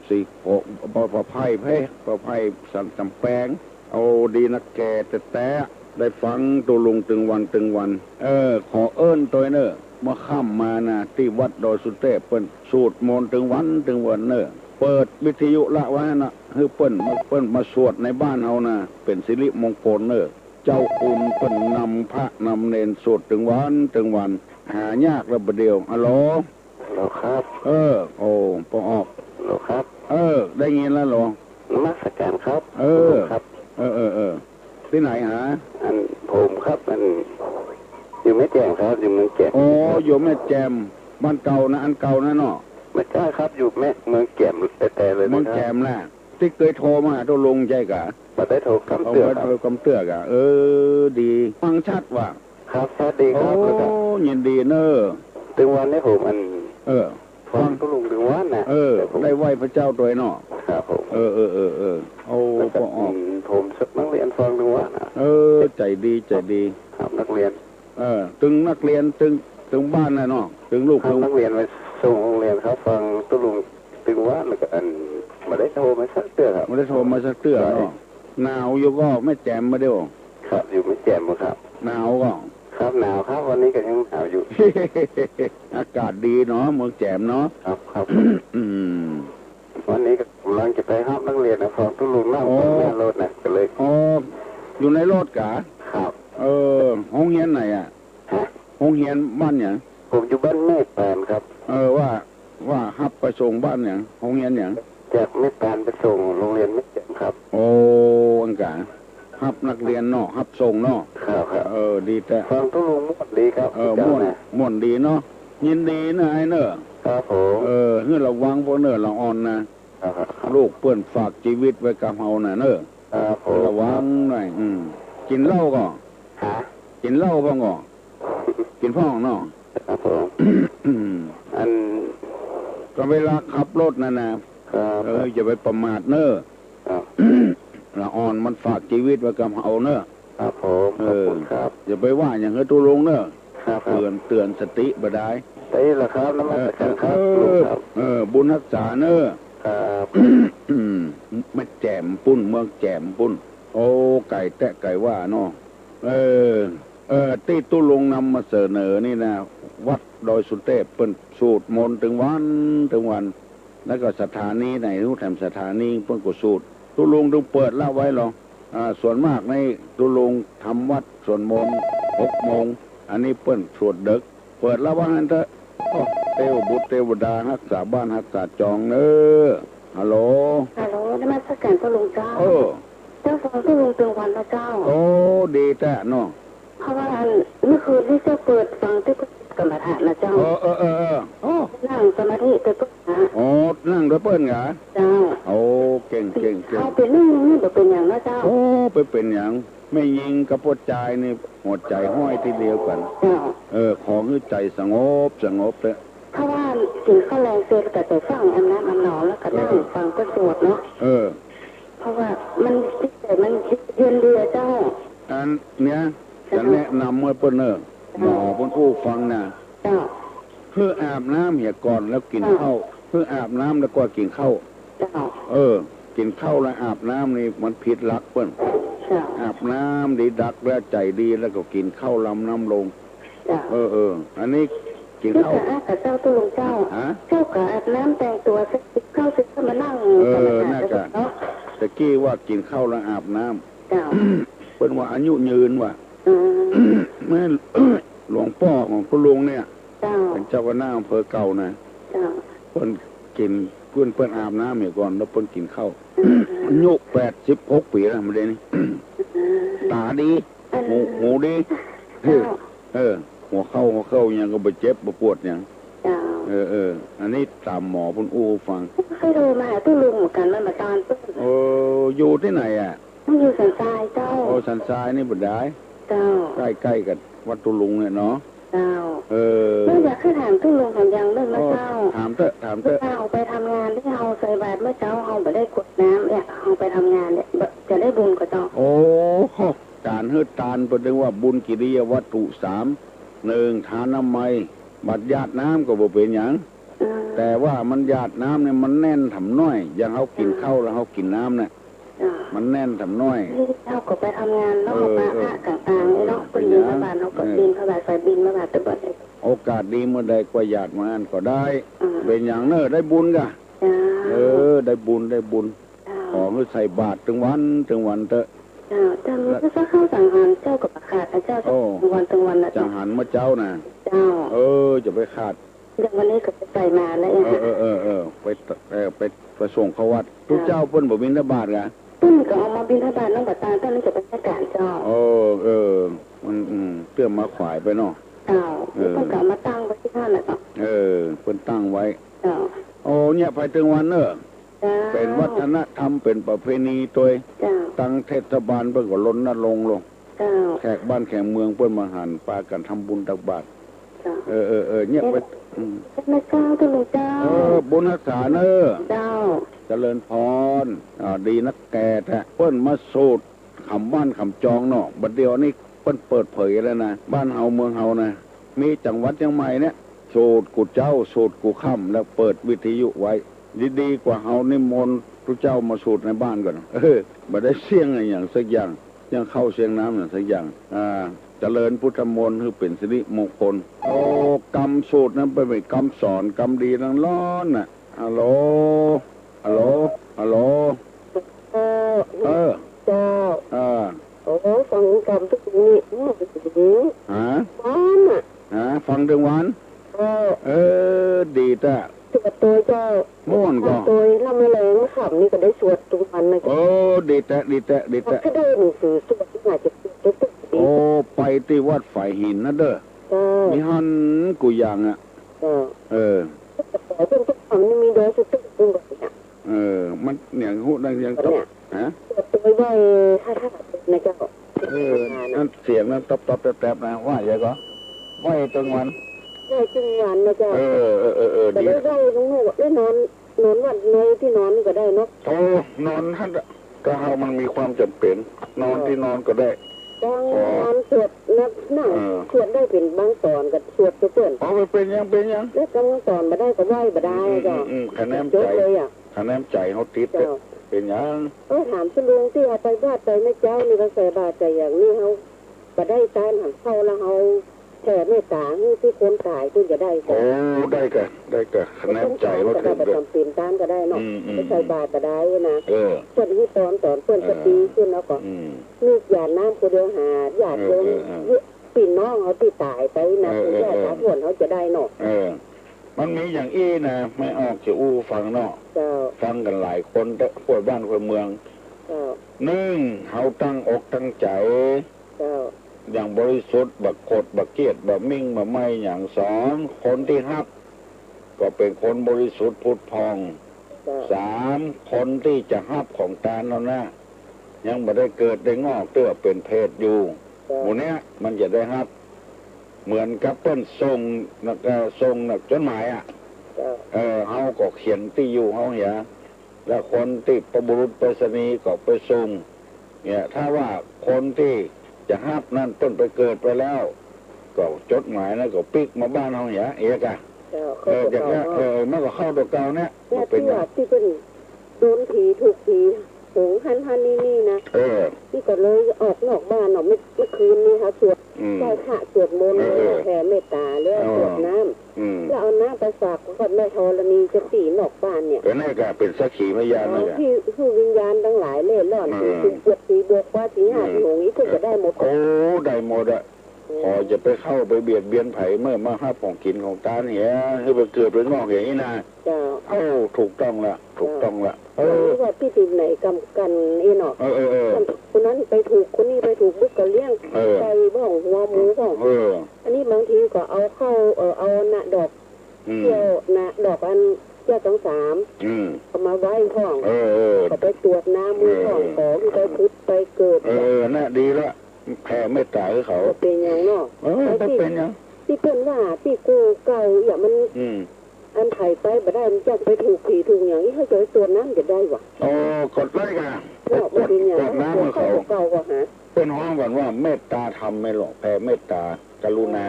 ศรีโขง ป้า ป้าไพแพะ ป้าไพสันกำแปง โอ้ ดีนักแก่แต๊ๆ ได้ฟังตุ๊ลุงตึงวันตึงวัน เออ ขอเอิ้นตวยเน่อ เมื่อค่ำมานะ ตี้วัดดอยสุเตพเปิ้นสูตรมนต์ตึงวันตึงวันเน่อ เปิดวิทยุละไว้หั้นนะ หื้อเปิ้นมา เปิ้นมาสวดในบ้านเฮานะ เป๋นสิริมงคลเน่อ เจ้าคุณเปิ้นนำพระนำเณรสวดตึงวันตึงวัน หายากแล้วบ่าเดี่ยว อะโหล ฮัลโหลครับ เออ โอ้ ป้อออก ฮัลโหลครับ เออ ได้ยินแล้วเหรอ นมัสการครับ เออ ครับ เออ เออ เออ ตี้ไหนหา อัน ผมครับ อัน อยู่แม่แจ่มครับ อยู่เมืองแจ่ม อ๋อ อยู่แม่แจ่ม บ้านเก่านะ อันเก่านะเนาะ ไม่ใช่ครับ อยู่แม่ เมืองแจ่มแต๊ๆ เลยนะครับ เมืองแจ่มนะ ตี้เกยโทรมาหาตุ๊ลุงใจ้กะ บ่ได้โทรกำเตื้อครับ บ่ได้โทรกำเตื้อกะ เออ ดี ฟังชัดว่ะ ครับ ชัดดีครับ โอ้ แล้วก็ ยินดีเน่อ ตึงวันนี้ผมอัน เออ ฟังตุ๊ลุงตึงวันนะ เออ แล้วผม ได้ไหว้พระเจ้าตวยเนาะ ครับผม เออ เออ เออ เออ โอ้ แล้วก็ ป้อออก อืม ผมสวดนักเรียนฟังตึงวันนะ เออ ใจ๋ดี ใจ๋ดี ครับ นักเรียน เออ ตึงนักเรียน ตึง ตึงบ้านนะเนาะ ตึงลูก ครับ ตึง นักเรียนไปส่งโฮงเฮียนครับ ฟังตุ๊ลุงตึงวัน แล้วก็อัน บ่ได้โทรมาสักเตื้อครับ บ่ได้โทรมาสักเตื้อเนาะ ใช่ หนาวอยู่ก่อแม่แจ่มบ่าเดี่ยว ครับ อยู่แม่แจ่มบ่าครับ หนาวก่อ ครับ หนาวครับ วันนี้ก็ยังหนาวอยู่ อากาศดีเนาะ เมืองแจ่มเนาะ ครับ ครับ อืม วันนี้ก็ก๋ำลังจะไปฮับนักเรียนนะ ฟังตุ๊ลุงนั่ง อ๋อ ตรงหน้ารถนะ ก็เลย อ๋อ อยู่ในรถกะ ครับ เออ โฮงเฮียนไหนอะ ฮะ โฮงเฮียนบ้านหยัง ผมอยู่บ้านแม่ปานครับ เออ ว่า ว่าฮับไปส่งบ้านหยัง โฮงเฮียนหยัง จากแม่ปานไปส่งโฮงเฮียนแม่แจ่มครับ โอ้ อันกะ ฮับนักเรียนเนาะ ฮับส่งเนาะ ครับ ครับ เออ ดีแต๊ ฟังตุ๊ลุงม่วนดีครับ เออ ม่วน ม่วนดีเนาะ ยินดีเน่อไอ้เน่อ ครับผม เออ หื้อระวังป้อเน่อ ละอ่อนนะ ครับ ลูกเปิ้นฝากจีวิตไว้กับเฮาน่ะเน่อ ครับผม หื้อระวังหน่อย อืม กิ๋นเหล้าก่อ ฮะ กิ๋นเหล้าพ่องก่อ กิ๋นพ่องเนาะ ครับผม อืม อัน ก็เวลาขับรถนั่นน่ะ ครับ เออ อย่าไปประมาทเน่อ ครับ ละอ่อนมันฝากจีวิตไว้กับเฮาเน่อ ครับผม เออ ขอบคุณครับ อย่าไปว่าหยังหื้อตุ๊ลุงเน่อ ครับ ครับ เตือน เตือนสติบ่ดาย ได้แล้วครับ นมัสการครับ เออ ลุงครับ เออ บุญฮักษาเน่อ ครับ แม่แจ่มปุ้น เมืองแจ่มปุ้น โอ้ ไก๋แต๊ไก๋ว่าเนาะ เออ เออ ตี้ตุ๊ลุงนำมาเสนอนี่นะ วัดดอยสุเตพเปิ้นสูตรมนต์ตึงวันตึงวัน แล้วก็สถานีไหนฮู้ แถมสถานีเปิ้นก็สูตร ตุ๊ลุงตึงเปิดละไว้หรอ อ่า ส่วนมากในตุ๊ลุงทำวัตรสวดมนต์หกโมง อันนี้เปิ้นสวดเดิ็ก เปิดละว่าหั้นเต๊อะ โอ้ เตวบุตรเตวดาฮักษาบ้านฮักษาจองเน่อ ฮัลโหล ฮัลโหล นมัสการตุ๊ลุงเจ้า เออ เจ้าฟังตุ๊ลุงตึงวันนะเจ้า โอ้ ดีแต๊เนาะ เพราะว่าอัน เมื่อคืนนี้เจ้าเปิดฟังตี้กรรมฐานนะเจ้า เออ เออ เออ เออ โอ้ นั่งสมาธิไปเปิ้นนะ โอ้ นั่งตวยเปิ้นกา เจ้า โอ้ เก่ง เก่ง เก่ง เอาไปนึ่งนี่บ่เป๋นหยังนะเจ้า โอ้ บ่เป๋นหยัง แม่ญิงกับป้อจายนี่หัวใจ๋ห้อยตี้เดียวกั๋น เจ้า เออ ขอหื้อใจ๋สงบ สงบเต๊อะ เพราะว่ากิ๋นข้าวแลงเสร็จก็จะฟั่งอาบน้ำอาบหนอนแล้วก็นั่ง เออ ฟังเปิ้นสวดเนาะ เออ เพราะว่ามันจิตใจ๋มันเย็นดีอะเจ้า อันเนี้ย เจ้า จะแนะนำหื้อเปิ้นเน่อ หมอเปิ้นอู้ฟังนะ เจ้า หื้ออาบน้ำเหียก่อนแล้วกิ๋นข้าว เจ้า หื้ออาบน้ำแล้วก็กิ๋นข้าว เจ้า เออ กิ๋นข้าวแล้วอาบน้ำนี่มันผิดหลักเปิ้น เจ้า อาบน้ำดีดักแล้วใจ๋ดีแล้วก็กิ๋นข้าวลำน้ำลง เจ้า เออ เออ อันนี้กิ๋นข้าว เจ้าค่ะ เจ้าตุ๊ลุงเจ้า ฮะ เจ้าก็อาบน้ำแต่งตั๋วเสร็จกิ๋นข้าวเสร็จก็มานั่ง เออ กรรมฐาน น่าจะ เจ้าเนาะ ตะกี้ว่ากิ๋นข้าวแล้วอาบน้ำ เจ้า เปิ้นว่าอายุยืนว่ะ อืม แม่น หลวงป้อของตุ๊ลุงเนี่ย เจ้า เป๋นเจ้าคณะอำเภอเก่านะ เจ้า เปิ้นกิ๋น เปิ้น เปิ้นอาบน้ำเหียก่อน แล้วเปิ้นกิ๋นข้าว อืม อายุแปดสิบหกปี๋แล้ว บ่าเดี่ยวนี้ อืม ต๋าดี อัน หู หูดี เจ้า เออ หัวเข่า หัวเข่าหยังก็บ่เจ็บบ่ปวดหยัง เจ้า เออ เออ อันนี้ต๋ามหมอเปิ้นอู้ฟัง เคยโทรมาหาตุ๊ลุงเหมือนกั๋น มันบ่ตานเปิ้น เออ อยู่ตี้ไหนอะ มันอยู่สันทรายเจ้า โอ้ สันทรายนี่บ่ดาย เจ้า ใก้ๆ กั๋นวัดตุ๊ลุงเนี่ยเนาะ เจ้า เออ แล้วอยากหื้อถามตุ๊ลุงแถมอย่างนึ่งนะเจ้า โอ้ ถามเต๊อะ ถามเต๊อะ เวลาเฮาไปทำงานตี้เฮาใส่บาตรเมื่อเจ๊า เฮาบ่ได้กรวดน้ำเนี่ย เฮาไปทำงานเนี่ย บ่ จะได้บุญก่อเจ้า โอ้ ก๋านหื้อตานเปิ้นเรียกว่าบุญกิริยาวัตถุสาม นึ่ง ทานามัย บัดหยาดน้ำก็บ่เป๋นหยัง อืม แต่ว่ามันหยาดน้ำเนี่ยมันแน่นถ่ำน้อย อย่างเฮากิ๋นข้าวแล้วเฮากิ๋นน้ำเนี่ย เจ้า มันแน่นถ่ำน้อย นี่เฮาก็ไปทำงานเนาะ เออ มา เออ อะกลางๆ เนาะ เออ เปิ้นบิณฑบาตเฮาก็ เออ บิณฑบาต ใส่บิณฑบาตตลอดเลย โอกาสดีเมื่อใดก็หยาดมาอั้นก็ได้ อ่า เป๋นหยังเน่อ ได้บุญก่ะ เจ้า เออ ได้บุญ ได้บุญ เจ้า ขอหื้อใส่บาตรตึงวันตึงวันเต๊อะ เจ้า เจ้า แล้ว เจ้า ข้าวสังหารเจ้าก็บ่ขาดนะเจ้า โอ้ ตึงวันตึงวันนะ จังหันเมื่อเจ๊านะ เจ้า เออ จะไปขาด อย่างวันนี้ก็ไปใส่มาแล้ว เออ เออ เออ เออ ไป เออ ไป ไปส่งเข้าวัด ตุ๊เจ้าเปิ้นบ่บิณฑบาตก่ะ เปิ้นก็เอามาบิณฑบาตน้ำบ่าตาง เปิ้นจะไปใส่ก๋านเจ้า เออ เออ มัน อืม เตื้อมาขวายไปเนาะ เจ้า เออ เปิ้นก็เอามาตั้งไว้ตี้หั้นแหละเจ้า เออ เปิ้นตั้งไว้ เจ้า โอ้ เนี่ย ไปตึงวันเน่อ เจ้า เป๋นวัฒนธรรม เป๋นประเพณีตวย เจ้า ตังเทศบาลเปิ้นก็รณรงค์ลง เจ้า แขกบ้านแขกเมืองเปิ้นมาหัน ปากั๋นทำบุญตักบาตร เจ้า เออ เออ เออ เนี่ย เอ๊ะ ไป อืม แม่เจ้า ตุ๊ลุงเจ้า เออ บุญฮักษาเน่อ เจ้า เจริญพร อ่า ดีนักแก่แต๊ เปิ้นมาสูตร ขำบ้านขำจองเนาะ บัดเดี๋ยวนี้เปิ้นเปิดเผยแล้วนะ บ้านเฮาเมืองเฮานะ มีจังหวัดเจียงใหม่เนี่ย สูตรกู้เจ๊า สูตรกู้ค่ำ แล้วเปิดวิทยุไว้ ดีๆ กว่าเฮานิมนต์ตุ๊เจ้ามาสูตรในบ้านก่อน เออ บ่ได้เสี้ยงอะหยังสักอย่าง ยังเข้าเสี้ยงน้ำอะหยังสักอย่าง อ่า เจริญพุทธมนต์ หื้อเป๋นสิริมงคล โอ้ กำสูตรนั้นเป๋นกำสอน กำดีตังล้วนน่ะ ฮัลโหล ฮัลโหล ฮัลโหล เจ้า เออ เจ้า เออ โอ้ ฟังกำตุ๊กนี้ อืม ฮะ หวานน่ะ ฮะ ฟังตึงวัน เออ เออ ดีแต๊ สวดตวยเจ้า ม่วนก่อ ตวย แล้วแมลงมาขำนี่ก็ได้สวดตึงวันนะเจ้า เออ ดีแต๊ ดีแต๊ ดีแต๊ ก็ได้หนังสือสวดนี่น่าจะสวดได้ตึกดี โอ้ ไปตี้วัดฝายหินนะเด้อ เจ้า มีหั้นกู้อย่างอะ เจ้า เออ แต่เปิ้นตุ๊กคำนี่มีดอยสุเทพฯ ตึงก่อนเนี่ย เออ มันเนี่ย ฮู้ดังยังตอบ เนี่ย ฮะ เปิดตัวไว้ห้าท่านะเจ้า เออ นั่นเสียงนั้นตอบๆ แต๊บๆ นะ ว่าอย่างก็ ไหว้ตึงวัน ไหว้ตึงวันนะเจ้า เออ เออ เออ เออ ก็ ดี ได้ไหว้ตรงนู้น ได้นอน นอนวัดในตี้นอนนี่ก็ได้เนาะ โอ้ นอนหั้น ถ้าหากมันมีความจ๋ำเป๋น นอนตี้นอนก็ได้ กลางวันสวดนะ นั่ง เออ สวดได้เป๋นบางต๋อนก็สวดไปเปิ้น อ๋อ มันเป๋นหยัง เป๋นหยัง แล้วกลางวันต๋อนบ่ได้ก็ไหว้บ่ได้ อืม เจ้า อืม อืม คะแนน จ๋บเลยอะ คะแนนใจ๋เฮาติด เจ้า เป๋นหยัง เออ ถามตุ๊ลุงตี้เฮาไปบาตรไปแม่เจ้านี่ก็ใส่บาตรใจ๋อย่างนี้เฮาบ่ได้ตานหันเข้าแล้วเฮาแผ่เมตต๋าหื้อตี้คนต๋ายตี้จะได้ก่อ โอ้ ได้ก่ะ ได้ก่ะ คะแนนใจ๋เฮาเถิง บ่จ๋ำเป๋นตานก็ได้เนาะ อืม อืม ไปใส่บาตรบ่ได้นะ เออ เปิ้นหื้อตอนต๋อนเปิ้น เออ สติขึ้นแล้วก็ อืม นึกหยาดน้ำผู้เดียวหา หยาดโยม เออ เออ เออ ปี้น้องเฮาตี้ต๋ายไปนะ เออ ปู่ย่า เออ ต๋าทวดเฮาจะได้เนาะ เออ มันมีอย่างอี้นะ แม่ออกจะอู้ฟังเนาะ เจ้า ฟังกั๋นหลายคน แต่ทั่วบ้านทั่วเมือง เจ้า นึ่ง เฮาตั้งอกตั้งใจ๋ เจ้า อย่างบริสุทธิ์ บ่โกรธ บ่เกลียด บ่หมิ่น บ่ไม้หยัง สอง คนตี้ฮับ ก็เป๋นคนบริสุทธิ์ผุดผ่อง เจ้า สาม คนตี้จะฮับของตานเฮานะ ยังบ่ได้เกิดได้งอกเตื้อเป๋นเปรตอยู่ เจ้า หมู่เนี้ยมันจะได้ฮับ เหมือนกับเปิ้นส่ง เอ่อ ส่งจดหมายอะ เจ้า เออ เฮาก็เขียนตี้อยู่เฮาเหีย แล้วคนตี้ประบุรุษไปรษณีย์ก็ไปส่ง เนี่ย ถ้าว่าคนตี้จะฮับนั้นเปิ้นไปเกิดไปแล้ว ก็จดหมายนั้นก็ปิ๊กมาบ้านเฮาเหีย เอกอะ เจ้า เออ เข้าตั๋วเก่า เออ มันก็เข้าตั๋วเก่าเนี่ย เนี่ย บ่เป๋นหยัง ตี้ว่าตี้เปิ้นโดนผีถูกผี โหงหั้นหั้นนี่นี่นะ เออ นี่ก็เลยออกนอกบ้านออก เมื่อ เมื่อคืนนี้ค่ะ สวด อืม ไหว้พระสวดมนต์ เออ แล้วก็แผ่เมตตา แล้ว เออ สวดน้ำ อืม แล้วเอาน้ำไปฝากกับแม่ธรณีเจ้าตี้นอกบ้านเนี่ย เออ นั่นก็เป๋นสักขีพยาน เออ นั่นก็ หื้อ หื้อวิญญาณตังหลายเล่ร่อน เออ ผีปวด ผีบวกว่า ผีห้า อืม ผีโหง อีกคนก็ได้หมด โอ้ ได้หมดอะ ขอจะไปเข้าไปเบียดเบียนใผ เมื่อมาฮับของกิ๋นของตานเหีย หื้อไปเกิดไปงอกอย่างนี้นะ เจ้า เอ้า ถูกต้องละ ถูกต้องละ เจ้า เออ ว่าตี้ตี้ไหนกำกั๋นเองเนาะ เออ เออ เออ คนนั้นไปถูก คนนี้ไปถูก บุกก็เลี้ยง เออ ไก่บ้าง หัวหมูบ้าง เออ อันนี้บางทีก็เอาเข้า เออ เอาหน้าดอก อืม เที่ยวหน้าดอกอันเจ้าตังสาม อืม เอามาไหว้พ่อง เออ เออ ก็ไปตรวจน้ำมือพ่อง เออ ขอหื้อไปผุดไปเกิด เออ น่ะ ดีละ แผ่เมตตาหื้อเขา บ่เป๋นหยังเนาะ เออ บ่เป๋นหยัง ตี้เปิ้นว่าตี้กู้เก่าอย่างมัน อืม อันไผไปบ่ได้ มันจะไปถูกผีถูกหยัง อีกเขาจะไปตรวจน้ำจะได้วะ โอ้ ก็ได้ก่ะ เนาะ บ่เป๋นหยัง ตรวจน้ำหื้อเขา กู้เก่าก็หา เปิ้นฮ้องกั๋นว่าเมตตาธรรมแม่หลวง แผ่เมตตากรุณา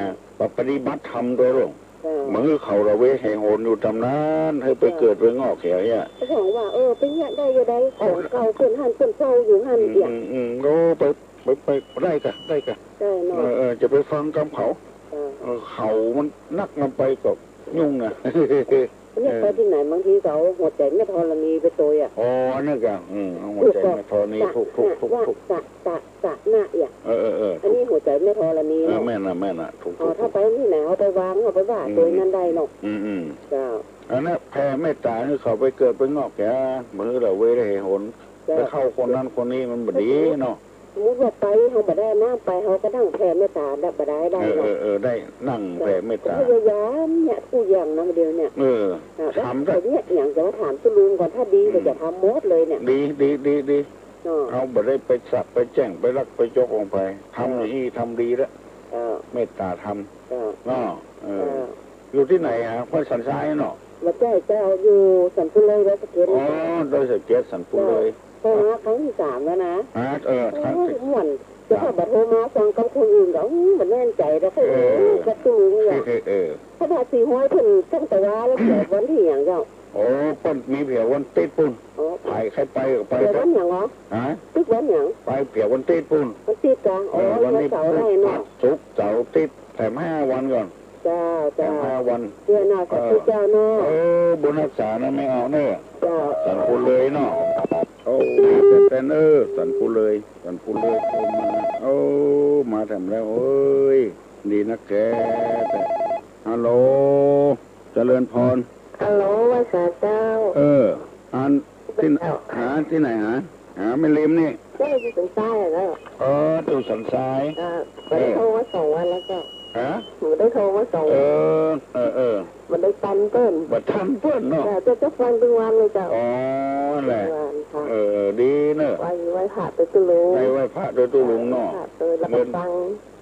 ปฏิบัติธรรมตวยหลวง เจ้า บ่หื้อเขาละเวแห่หนอยู่ต๋ามนั้น หื้อไปเกิดไปงอกแถวเนี้ย เจ้า ก็หวังว่า เออ ไปเยียะได้จะได้ของเก่าเปิ้นหั้น เปิ้นเซาอยู่หั้น อืม เตี้ย อืม อืม โอ้ ไป ไป ไป ได้ก่ะ ได้ก่ะ เจ้าเนาะ เออ เออ จะไปฟังกำเขา เจ้า เออ เขามันนักนำไปก็ยุ่งนะ เนี่ย เออ ไปตี้ไหนบางทีก็เอาหัวใจ๋แม่ธรณีไปตวยอะ อ๋อ อันนั้นก่ะ อืม เอาหัวใจ๋แม่ธรณี ถูก ถูก ถูก ถูก สะ สะ สะ นะ เอี่ย เออ เออ เออ อันนี้หัวใจ๋แม่ธรณี เออ เนาะ แม่นน่ะ แม่นน่ะ ถูก อ๋อ ถูก ถ้าไปตี้ไหนเอาไปวาง เอาไปว่า อืม ตวยนั้นได้เนาะ อืม อืม เจ้า อันนั้นแผ่เมตต๋าหื้อเขาไปเกิดไปงอกแถว บ่หื้อละเวได้แห่หน เจ้า ไปเข้าคนนั้นคนนี้มันบ่ดีเนาะ สมมุติว่าไปเฮาบ่ได้น้ำไป เฮาก็นั่งแผ่เมตต๋าได้ บ่ได้ ได้ เออ เนาะ เออ เออ ได้นั่งแผ่เมตต๋า ก็พยายามเนี่ยกู้อย่างนะเดี๋ยวเนี่ย เออ อ่ะ ทำได้ เยียะหยังจะมาถามตุ๊ลุงก่อน ถ้าดีก็จะทำหมดเลยเนี่ย ดี ดี ดี ดี เนาะ เฮาบ่ได้ไปสาปไปแจ้ง ไปลักไปจกของใผ ทำอย่างอี้ทำดีแล้ว เออ เมตต๋าธรรม เออ เนาะ เออ เออ อยู่ตี้ไหนอะ ห้วยสันทรายเนาะ บ่ใจ้เจ้า อยู่สันปุเลย ดอยสะเก็ด อ๋อ ดอยสะเก็ด สันปุเลย เจ้า โทรมาครั้งตี้สามแล้วนะ ฮะ เออ ครั้ง โอ้ย ม่วน เจ้า ถ้าบ่โทรมาฟังกับคนอื่นก็ อืม บ่แน่นใจ๋แล้ว เออ เออ กับตุ๊ลุงเนี่ย เออ เออ เพราะว่าสี่ห้วยเปิ้นตั้งแต่ว่าแล้ว เดี๋ยววันตี้หยังเจ้า โอ้ เปิ้นมีแผววันติ๊ดปุ้น อ๋อ ใผใค่ไปก็ไป แผววันหยังเหรอ ฮะ ติ๊ดวันหยัง ไปแผววันติ๊ดปุ้น วันติ๊ดกะ อ๋อ เออ วันนี้ วันเสาร์ได้เนาะ พุธ ศุกร์ เสาร์ อาทิตย์ แถมห้าวันก่อน เจ้า แถม เจ้า ห้าวัน เตี้ยเนาะ เออ ขอบคุณเจ้าเนาะ เออ บุญฮักษานะ แม่อาวเน่อ เจ้า สันปุเลยเนาะ โอ้ แต่เน่อ สันปุเลย สันปุเลย โอ้ มา โอ้ มาแถมแล้ว เอ้ย ดีนักแก ฮัลโหล เจริญพร ฮัลโหล ไหว้สาเจ้า เออ อัน ตี้ เจ้า หาตี้ไหนหา หาแม่ริมนี่ ใจ้ อยู่สันทรายอะเจ้า เออ อยู่สันทราย อ่า บ่ได้โทรมาสองวันแล้วเจ้า ฮะ บ่ได้โทรมาสองวัน เออ เออ เออ บ่ได้ตันเปิ้น บ่ตันเปิ้นเนาะ เจ้า เจ้าฟังตึงวันเลยเจ้า อ๋อ นั่นแหละ ตึงวันค่ะ เออ ดีเน่อ ไหว้ ไหว้พระตวยตุ๊ลุง ได้ไหว้พระตวยตุ๊ลุงเนาะ ไหว้พระตวย แล้วก็ฟัง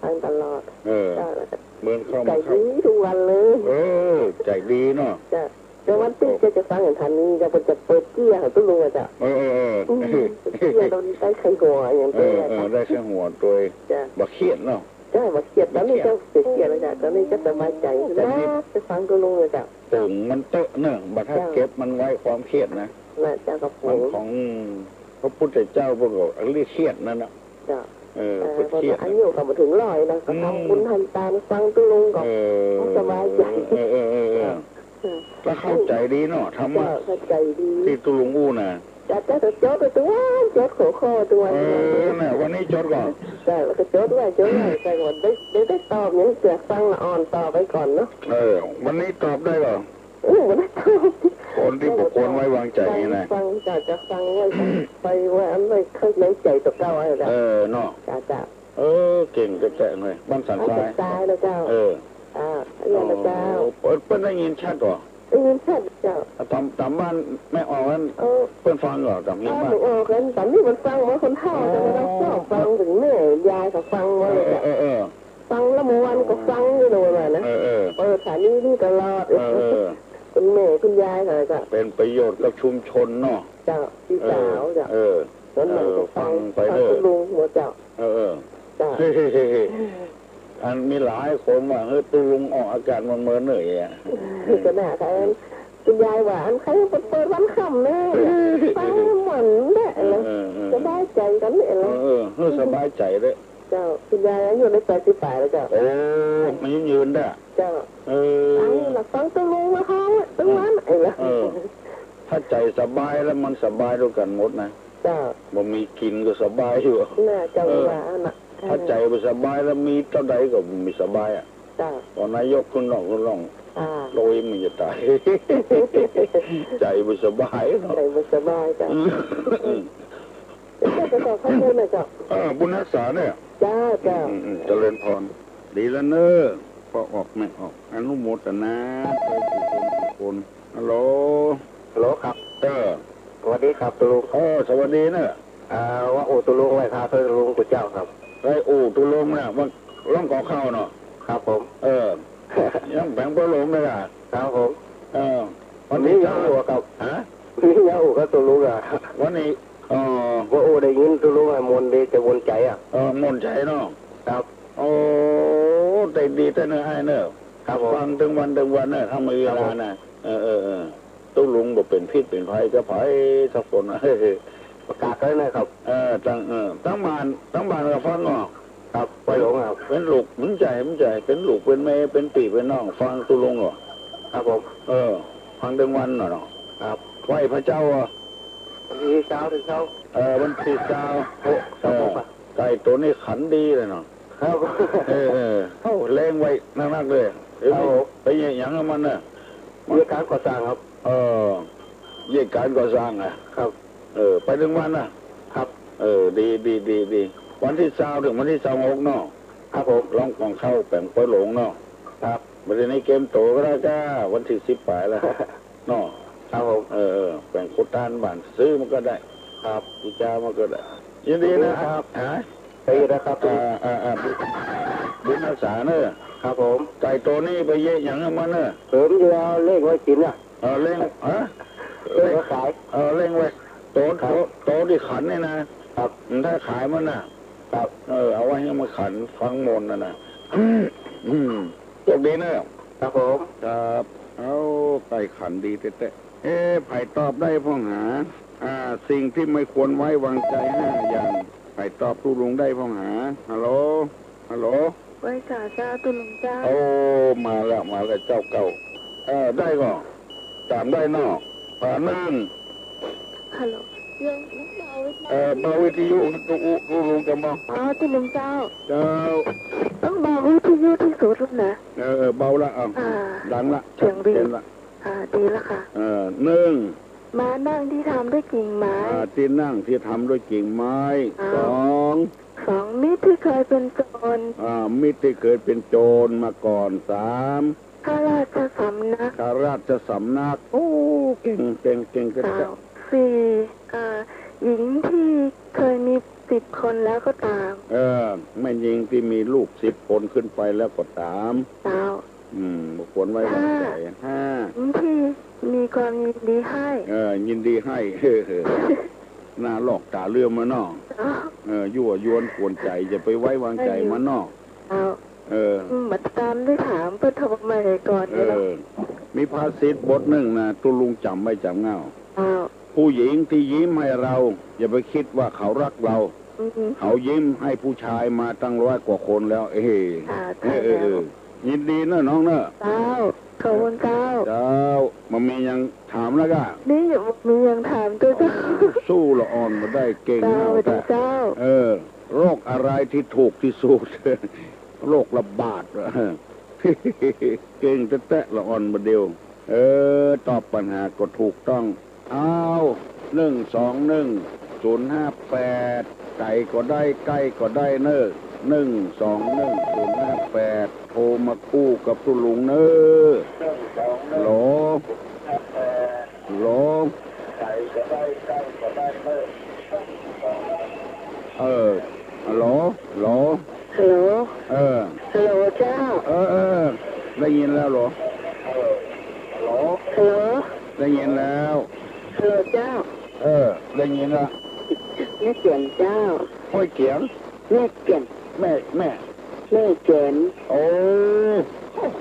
ฟังตลอด เออ เจ้า แล้วก็ เปิ้นเข้ามา ใจ๋ดีทุกวันเลย เออ ใจ๋ดีเนาะ เจ้า เดี๋ยววันติ๊ดก็จะฟังอย่างทันนี้ เจ้า เปิ้นจะเปิดเกี้ยให้ตุ๊ลุงอะเจ้า เออ เออ เออ อืม เปิดเกี้ย ตวยได้ใค่หัวอย่าง เออ ตวยอะ เออ เจ้า ได้ใค่หัวตวย เจ้า บ่เครียดเนาะ เจ้า บ่เครียด ต๋อนนี้เจ้าบ่เครียดแล้วเจ้า ต๋อนนี้เจ้าสบายใจ๋ แต่นี่ นะ จะฟังตุ๊ลุงอะเจ้า ปงมันเต๊อะเน่อ บ่ถ้า เจ้า เก็บมันไว้ความเครียดนะ น่ะ เจ้า ก็ปง มันของพระพุทธเจ้าเปิ้นก็เรียกเครียดนั่นน่ะ เจ้า เออ เออ เปิ้นเครียด อายุก็บ่เถิงร้อยแล้ว ก็ อืม ทำบุญทำตานฟังตุ๊ลุงก็ เออ สบายใจ๋ เออ เออ เออ เออ เออ ก็เข้าใจ๋ดีเนาะ ธรรมะ เจ้า เข้าใจ๋ดี ตี้ตุ๊ลุงอู้น่ะ เจ้า เจ้า ก็จดไว้ตึงวัน จดหัวข้อตึงวัน เออ น่ะ วันนี้จดก่อน เจ้า แล้วก็จดไว้ จดไว้ แต่ว่าได้ ได้ ได้ตอบหยัง เปื่อฟังละอ่อนต่อไปก่อนเนาะ เออ วันนี้ตอบได้ก่อน เออ วันนี้ตอบ คนตี้บ่ควรไว้วางใจ๋นี่นะ ฟัง ฟัง เจ้า จะฟังไว้ ไปว่าอันไว้ข้างในใจ๋ตั๋วเก่าอะเจ้า เออ เนาะ เจ้า เจ้า เออ เก่งแต๊ๆ เลย บ้านสันทราย บ้านสันทรายนะเจ้า เออ อ่า อันนั้นนะเจ้า โอ้ เปิ้น เปิ้นได้ยินชัดก่อ ได้ยินชัดเจ้า ต๋าม ต๋ามบ้านแม่อาวนั้น เออ เปิ้นฟังก่อ ต๋าม เออ บ้าน แม่อาวนั้น ต๋ามนี้เปิ้นฟังว่าคนเฒ่า อ๋อ แต่ว่าเฮาฟังเถิงแม่ยายเขาฟังว่าเลยเจ้า เออ เออ เออ ฟังแล้วเมื่อวานก็ฟังอยู่นะว่านะ เออ เออ เปิดสถานีนี้ตลอด เออ เออ คุณแม่คุณยายเขาเจ้า เป๋นประโยชน์กับชุมชนเนาะ เจ้า พี่สาวเจ้า เออ เออ วันไหนก็ฟัง เออ ฟังไป ฟัง เออ ตุ๊ลุงหัวเจ้า เออ เออ เจ้า อันมีหลายคนว่า เฮ้ย ตุ๊ลุงออกอากาศมันเมินเหนื่อยอะ ก็น่าจะ คุณยายว่า อันใครเปิด เปิดวันค่ำนะ ฟังม่วนแหละ เออ เออ เออ สบายใจ๋กั๋นแหละ เออ เออ เออ สบายใจ๋เลย เจ้า คุณยายอายุได้แปดสิบปลายแล้วเจ้า โอ้ อายุยืนแต๊ เจ้า เออ ฟังละ ฟังตุ๊ลุงมาฮ้องตึงวัน เออ ไอ้ละ เออ ถ้าใจ๋สบายแล้วมันสบายตวยกั๋นหมดนะ เจ้า บ่มีกิ๋นก็สบายอยู่ น่าจะ เออ ว่าน่ะ ถ้าใจ๋บ่สบายแล้วมีเต้าใดก็บ่มีสบายอะ เจ้า ต๋อนนายกขึ้นร้อง ขึ้นร้อง อ่า โอยมันจะต๋าย ใจ๋บ่สบายเนาะ ใจ๋บ่สบายเจ้า อืม เจ้า เจ้า ขอบคุณนะเจ้า เออ บุญฮักษาเนี่ย เจ้า เจ้า อืม อืม อืม เจริญพร ดีแล้วเน่อ พ่อออกแม่อาว อนุโมทนา เจ้า ทุกคน ทุกคน ฮัลโหล ฮัลโหลครับ เออ สวัสดีครับตุ๊ลุง เออ สวัสดีเน่อ อ่า ว่าอู้ตุ๊ลุงไหว้พระตวยตุ๊ลุงกู้เจ้าครับ ไหว้อู้ตุ๊ลุงน่ะ ว่าร้องขอข้าวเนาะ ครับผม เออ ยังแป๋งเปิ้นหลงเลยอ่ะ ครับผม เออ วันนี้ มีเย้าอู้ครับ ฮะ มีเย้าอู้กับตุ๊ลุงอ่ะ วันนี้ เออ ว่าอู้ได้ยินตุ๊ลุงอ่ะ ม่วนดี จะม่วนใจ๋อ่ะ เออ ม่วนใจ๋เนาะ ครับ โอ้ ใจ๋ดีแต๊เน่ออ้ายเน่อ ครับผม ฟังตึงวันตึงวันเน่อ ถ้ามีเวลา ครับผม นะ เออ เออ เออ ตุ๊ลุงบ่เป๋นพิษเป๋นภัยกับใผสักคนนะ ประกาศไว้นะครับ เออ ตัง เออ ตังบ้าน ตังบ้านก็ฟังอ้อ ครับ ไหว้หลวงครับ เป๋นลูก บ่ใจ้ บ่ใจ้ เป๋นลูก เป๋นแม่ เป๋นปี้ เป๋นน้อง ฟังตุ๊ลุงอ้อ ครับผม เออ ฟังตึงวันน่ะเนาะ ครับ ไหว้พระเจ้าอ้อ วันตี้ซาว ตี้ซาว เออ วันตี้ซาว โอ้ ครับผม เออ ไก่ตั๋วนี้ขันดีเลยเนาะ ครับ เออ เออ เอ้า เล็งไว้นักๆ เลย เดี๋ยว ครับผม ไปเยียะหยังกับมันน่ะ เยียะก๋านก่อสร้างครับ เออ เยียะก๋านก่อสร้างอะ ครับ เออ ไปตึงวันน่ะ ครับ เออ ดี ดี ดี ดี วันตี้ซาวเถิงวันตี้ซาวหกเนาะ ครับผม ลองก่องเข้าแป๋งปอยหลงเนาะ ครับ บ่าเดี๋ยวนี้เกมโตก็ได้จ้า วันตี้สิบป๋ายแล้ว เนาะ ครับผม เออ เออ แป๋งโควต้าบ้านซื้อมันก็ได้ ครับ อีจ้ามันก็ได้ ยินดีนะครับ ฮะ ดีนะครับ อ่า อ่า อ่า บุญ บุญรักษาเนอะ ครับผม ไก่ตั๋วนี้ไปเยียะหยังกับมันเนอะ ผมจะเอาเล็งไว้กิ๋นน่ะ เออ เล็ง ฮะ เล็งไว้ขาย เออ เล็งไว้ ตั๋ว ครับ ตั๋ว ตั๋วตี้ขันนี่นะ ครับ มันถ้าขายมันน่ะ ครับ เออ เอาไว้หื้อมันขันฟังมนต์นั่นน่ะ อืม โชคดีเนอะ ครับผม ครับ เอ้า ไก่ขันดีแต๊ๆ เอ๊ะ ใผตอบได้พ่องหา อ่า สิ่งที่ไม่ควรไว้วางใจห้าอย่าง ใผตอบตุ๊ลุงได้พ่องหา ฮัลโหล ฮัลโหล ไหว้สาเจ้าตุ๊ลุงเจ้า โอ้ มาแล้ว มาแล้ว เจ้าเก่า เออ ได้ก่อ ต๋ามได้เนาะ อ่า นึ่ง ฮัลโหล เดี๋ยว เอ่อ เบาวิทยุ ตุ๊ ตุ๊ลุงจะเบา อ๋อ ตุ๊ลุงเจ้า เจ้า ต้องเบาวิทยุตี้สุดลูกนะ เออ เออ เบาละ เอา อ่า ดังละ เสียงดี ชัดเจนละ อ่า ดีละค่ะ เออ นึ่ง ม้านั่งตี้ทำด้วยกิ่งไม้ อ่า ตี้นั่งตี้ทำด้วยกิ่งไม้ อ้าว สอง สอง มิตรตี้เกยเป๋นโจร อ่า มิตรตี้เกยเป๋นโจรมาก่อน สาม ข้าราชสำนัก ข้าราชสำนัก โอ้ เก่ง เก่ง เก่ง เก่ง เจ้า สี่ เอ่อ หญิงตี้เกยมีสิบคนแล้วก็ต๋าม เออ แม่ญิงตี้มีลูกสิบคนขึ้นไปแล้วก็ต๋าม เจ้า อืม บ่ควรไว้วางใจ๋ ห้า ห้า หญิงตี้มีความยินดีให้ เออ ยินดีให้ หน้าลอกต๋าเหลือมมาเนาะ เจ้า เออ ยั่วยวนกวนใจ๋ อย่าไปไว้วางใจ๋มันเนาะ เจ้า เออ อืม บ่าต๋ามได้ถาม เปิ้นโทรมาก่อน เออ นี่เนาะ มีภาษิตบทนึ่งนะ ตุ๊ลุงจ๋ำไว้จ๋ำเง่า เจ้า ผู้หญิงตี้ยิ้มให้เรา อย่าไปกึ๊ดว่าเขาฮักเรา อืม เขายิ้มหื้อผู้จายมาตั้งร้อยกว่าคนแล้ว เอ้ย อ่า ใจ้ เออ เออ แล้ว เออ ยินดีเนอะน้องเนอะ เจ้า ขอบคุณเจ้า เจ้า บ่มีหยังถามแล้วก้า นี่บ่มีหยังถามเตื้อเจ้า สู้ละอ่อนบ่ได้ เก่ง เจ้า มาก สวัสดีเจ้า เออ โรคอะไรตี้ถูกตี้สุด โรคระบาด เก่งแต๊ๆ ละอ่อนบ่าเดี่ยว เออ ตอบปัญหาก็ถูกต้อง อ้าว หนึ่งสองหนึ่งศูนย์ห้าแปด ไก๋ก็ได้ ใก้ก็ได้เน่อ หนึ่งสองหนึ่งศูนย์ห้าแปด โทรมากู้กับตุ๊ลุงเน่อ ฮัลโหล ฮัลโหล เออ ฮัลโหล ฮัลโหล ฮัลโหล เออ ฮัลโหลเจ้า เออ เออ ได้ยินแล้วเหรอ ฮัลโหล ฮัลโหล ได้ยินแล้ว ฮัลโหลเจ้า เออ ได้ยินละ แม่เจียนเจ้า ห้อยเจียน แม่เจียน แม่ แม่ แม่เจียน โอ้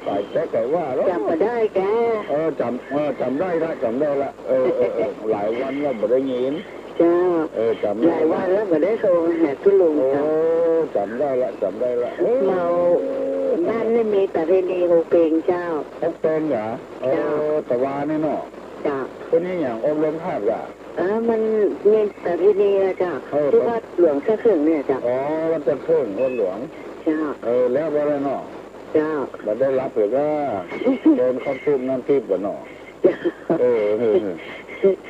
ต๋ายแต๊ไก่ว่าแล้ว จ๋ำบ่ได้แก เออ จ๋ำ เออ จ๋ำได้ละ จ๋ำได้ละ เออ เออ เออ หลายวันแล้วบ่ได้ยิน เจ้า เออ จ๋ำได้ หลายวันแล้วบ่ได้โทรหาตุ๊ลุง โอ้ เจ้า จ๋ำได้ละ จ๋ำได้ละ เออ เมา บ้านนี่มีประเพณีโฮงเพลงเจ้า โฮงเพลงเหรอ เออ เจ้า ตะวานี่เนาะ เจ้า คนนี้อย่างอบรมธาตุเหรอ เออ มันมีประเพณีอะเจ้า เออ ตี้วัดหลวงซะเขิงเนี่ยเจ้า อ๋อ วัดซะเขิง วัดหลวง เจ้า เออ แล้วบ่ได้เนาะ เจ้า บ่ได้หลับเหรอก้า โดนข้าวต้มน้ำทิพย์บ่เนาะ เออ เออ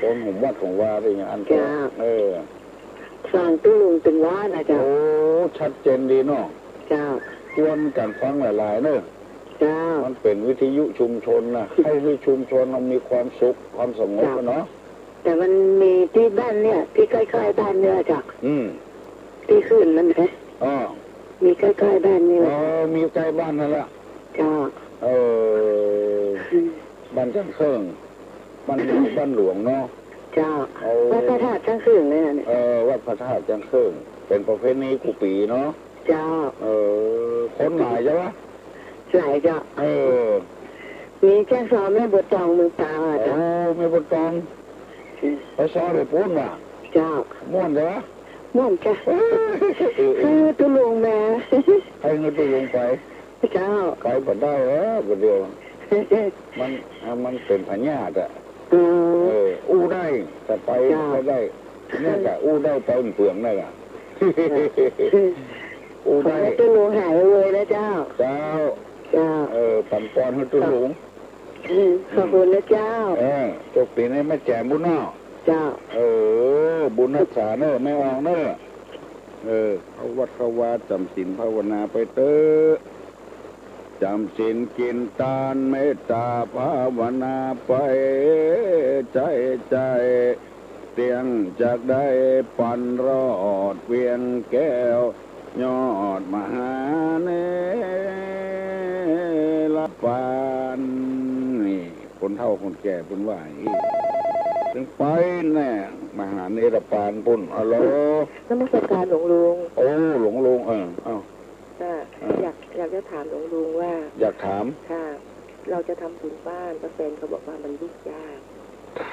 คนหุมวัดหุมวาไปอย่างอั้นก็ เจ้า เออ ฟังตุ๊ลุงตึงว่านะเจ้า โอ้ ชัดเจนดีเนาะ เจ้า ชวนกั๋นฟังหลายๆ เนอะ เจ้า มันเป๋นวิทยุชุมชนนะ หื้อหื้อชุมชนมันมีความสุข ความสงบอะเนาะ แต่มันมีตี้บ้านเนี่ย ตี้ใก้ๆ บ้านเนี่ยเจ้า อืม ตี้คลื่นมันนะ อ้อ มีใก้ๆ บ้านนี่แหละ อ๋อ มีใก้บ้านนั่นละ เจ้า เออ อืม บ้านจั๊งเขิง บ้าน บ้านหลวงเนาะ เจ้า เออ วัดพระธาตุจั๊งเขิงเลยนะเนี่ย เออ วัดพระธาตุจั๊งเขิง เป๋นประเพณีกู้ปี๋เนาะ เจ้า เออ คนหลายใจ้ปะ หลายเจ้า เออ มีแค่ซอแม่บัวตองเมืองตราดอะเจ้า โอ้ แม่บัวตอง ไปซอไปปู๊นว่ะ เจ้า ม่วนเหรอ ม่วนเจ้า เออ เออ เออ หื้อตุ๊ลุงแม่ หื้อตุ๊ลุงไป เจ้า ไปบ่ได้แล้ว บ่เดียว มัน มันเป๋นพยาธิอะ อ๋อ เออ อู้ได้ แต่ไป เจ้า บ่ได้ เนี่ยกะอู้ได้ไปเปืองๆ นั่นแหละ อู้ได้ ขอหื้อตุ๊ลุงหายไวๆ นะเจ้า เจ้า เจ้า เออ ปั๋นปอนหื้อตุ๊ลุง อืม ขอบคุณนะเจ้า เออ โจกดีนะแม่แจ่มบุญเนาะ เจ้า เออ บุญฮักษาเน่อ แม่อองเน่อ เออ เข้าวัดเข้าวาจ๋ำศีลภาวนาไปเต๊อะ จ๋ำศีลกิ๋นตานเมตต๋าภาวนาไป ใจ๊ ใจ๊ เตี้ยงจักได้ปันรอดเวียงแก้ว ยอดมหาเนรปาน นี่ คนเฒ่าคนแก่เปิ้นว่าอี้ ตึงไปแน่ มหาเนรปานปุ้น อะโหล นมัสการหลวงลุง โอ้ หลวงลุง เออ เอ้า ค่ะ อ่า อยาก อยากจะถามหลวงลุงว่า อยากถาม ค่ะ เราจะทำบุญบ้าน แต่แฟนเขาบอกว่ามันยุ่งยาก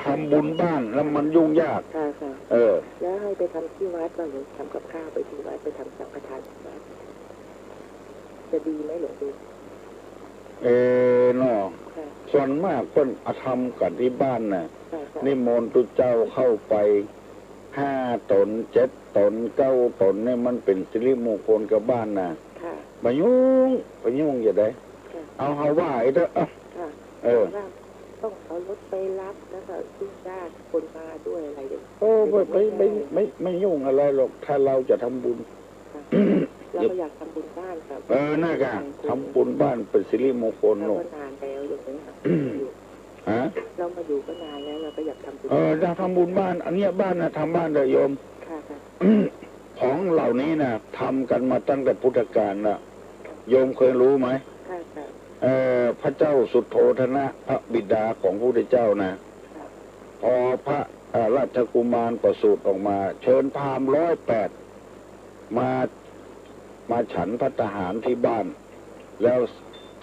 ทำบุญบ้านแล้วมันยุ่งยาก ค่ะ ค่ะ เออ แล้วให้ไปทำที่วัด ว่าหรือทำกับข้าวไปที่วัด ไปทำสังฆทานที่วัด จะดีไหมหลวงลุง เออ เนาะ ค่ะ ส่วนมากเปิ้นเอาทำกั๋นตี้บ้านน่ะ ค่ะ ค่ะ นิมนต์ตุ๊เจ้าเข้าไป ห้าต๋น เจ็ดต๋น เก้าต๋น เนี่ยมันเป๋นสิริมงคลกับบ้านน่ะ ค่ะ บ่ายุ่ง บ่ายุ่งจะใด ค่ะ เอาเฮาว่าไอ้เต๊อะ เอ้า ค่ะ เออ ว่าต้องเอารถไปรับ แล้วก็ยุ่งยากคนมาด้วยอะไรอย่างเงี้ย โอ้ ไม่ ไม่ ไม่ ไม่ ไม่ยุ่งอะไรหรอก ถ้าเราจะทำบุญ ค่ะ เราก็อยากทำบุญบ้านค่ะ เออ นั่นกะ ทำบุญบ้านเป๋นสิริมงคล เรา เนาะ ก็นานแล้วอย่างเงี้ยค่ะ ฮะ เรามาอยู่ก็นานแล้ว เราก็อยากทำบุญ เออ อยากทำบุญบ้าน อันเนี้ยบ้านน่ะ ทำบ้านเถอะโยม ค่ะ ค่ะ ของเหล่านี้น่ะ ทำกันมาตั้งแต่พุทธกาลละ โยมเคยรู้ไหม ค่ะ ค่ะ เอ่อ พระเจ้าสุโธทนะ พระบิดาของพระพุทธเจ้านะ ค่ะ พอพระ เอ่อ ราชกุมารประสูติออกมา เชิญพราหมณ์ร้อยแปด มา มาฉันภัตตาหารที่บ้าน แล้ว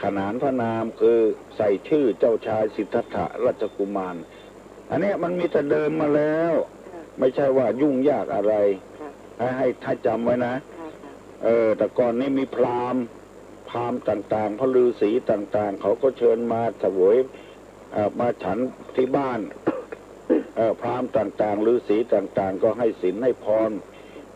ขนานพระนามคือใส่ชื่อเจ้าชายสิทธัตถะราชกุมาร อันเนี้ยมันมีแต่เดิมมาแล้ว ค่ะ ไม่ใช่ว่ายุ่งยากอะไร ค่ะ ให้ ให้ ให้จ๋ำไว้นะ ค่ะ ค่ะ เออ แต่ก่อนนี้มีพราหมณ์ พราหมณ์ต่างๆ พระฤาษีต่างๆ เขาก็เชิญมาเสวย เอ่อ มาฉันที่บ้าน เอ่อ พราหมณ์ต่างๆ ฤาษีต่างๆ ก็ให้ศีลให้พร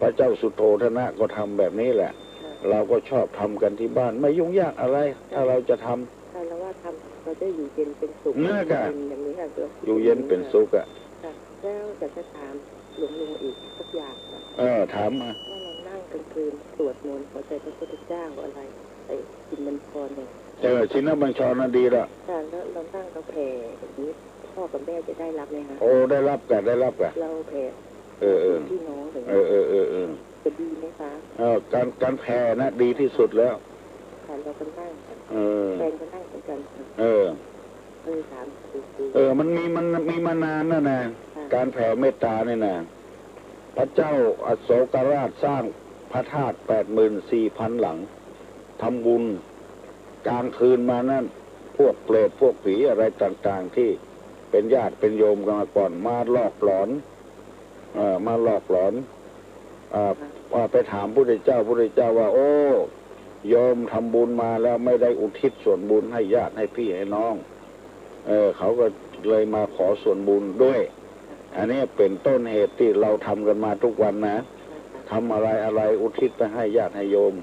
พระเจ้าสุโธทนะก็ทำแบบนี้แหละ ค่ะ เราก็ชอบทำกันที่บ้าน ไม่ยุ่งยากอะไร ถ้าเราจะทำ ค่ะ เราว่าทำ เราจะอยู่เย็นเป็นสุข นั่นแหละค่ะ เป็นอย่างนี้ค่ะ อยู่เย็นเป็นสุขอะ ค่ะ แล้วอยากจะถามหลวงลุงอีกสักอย่างค่ะ เออ ถามมา ว่าเรานั่งกลางคืนสวดมนต์หัวใจพระพุทธเจ้าอะไร ไอ้ชินบัญชรเนี่ย เออ ชินบัญชรน่ะดีละ ค่ะ แล้วเรานั่งเราแผ่อย่างนี้ พ่อกับแม่จะได้รับไหมคะ โอ้ ได้รับกะ ได้รับกะ เราแผ่ เออ เออ พี่น้องอย่างเงี้ย เออ เออ เออ เออ จะดีไหมคะ เออ การ การแผ่นะดีที่สุดแล้ว ค่ะ เราก็นั่งค่ะ เออ แฟนก็นั่งเหมือนกันค่ะ เออ เออ สามสิบปี เออ มันมี มันมีมานานแล้วนะ ค่ะ การแผ่เมตตาเนี่ยนะ พระเจ้าอโศกราชสร้างพระธาตุแปดหมื่นสี่พันหลัง ทำบุญกลางคืนมานั่น พวกเปรตพวกผีอะไรต่างๆ ที่เป็นญาติเป็นโยมกันมาก่อน มาหลอกหลอน เอ่อ มาหลอกหลอน เอ่อ ว่าไปถามพุทธเจ้า พุทธเจ้าว่า โอ้ โยมทำบุญมาแล้วไม่ได้อุทิศส่วนบุญให้ญาติให้พี่ให้น้อง เออ เขาก็เลยมาขอส่วนบุญด้วย อันนี้เป็นต้นเหตุที่เราทำกันมาทุกวันนะ ทำอะไรอะไรอุทิศไปให้ญาติให้โยม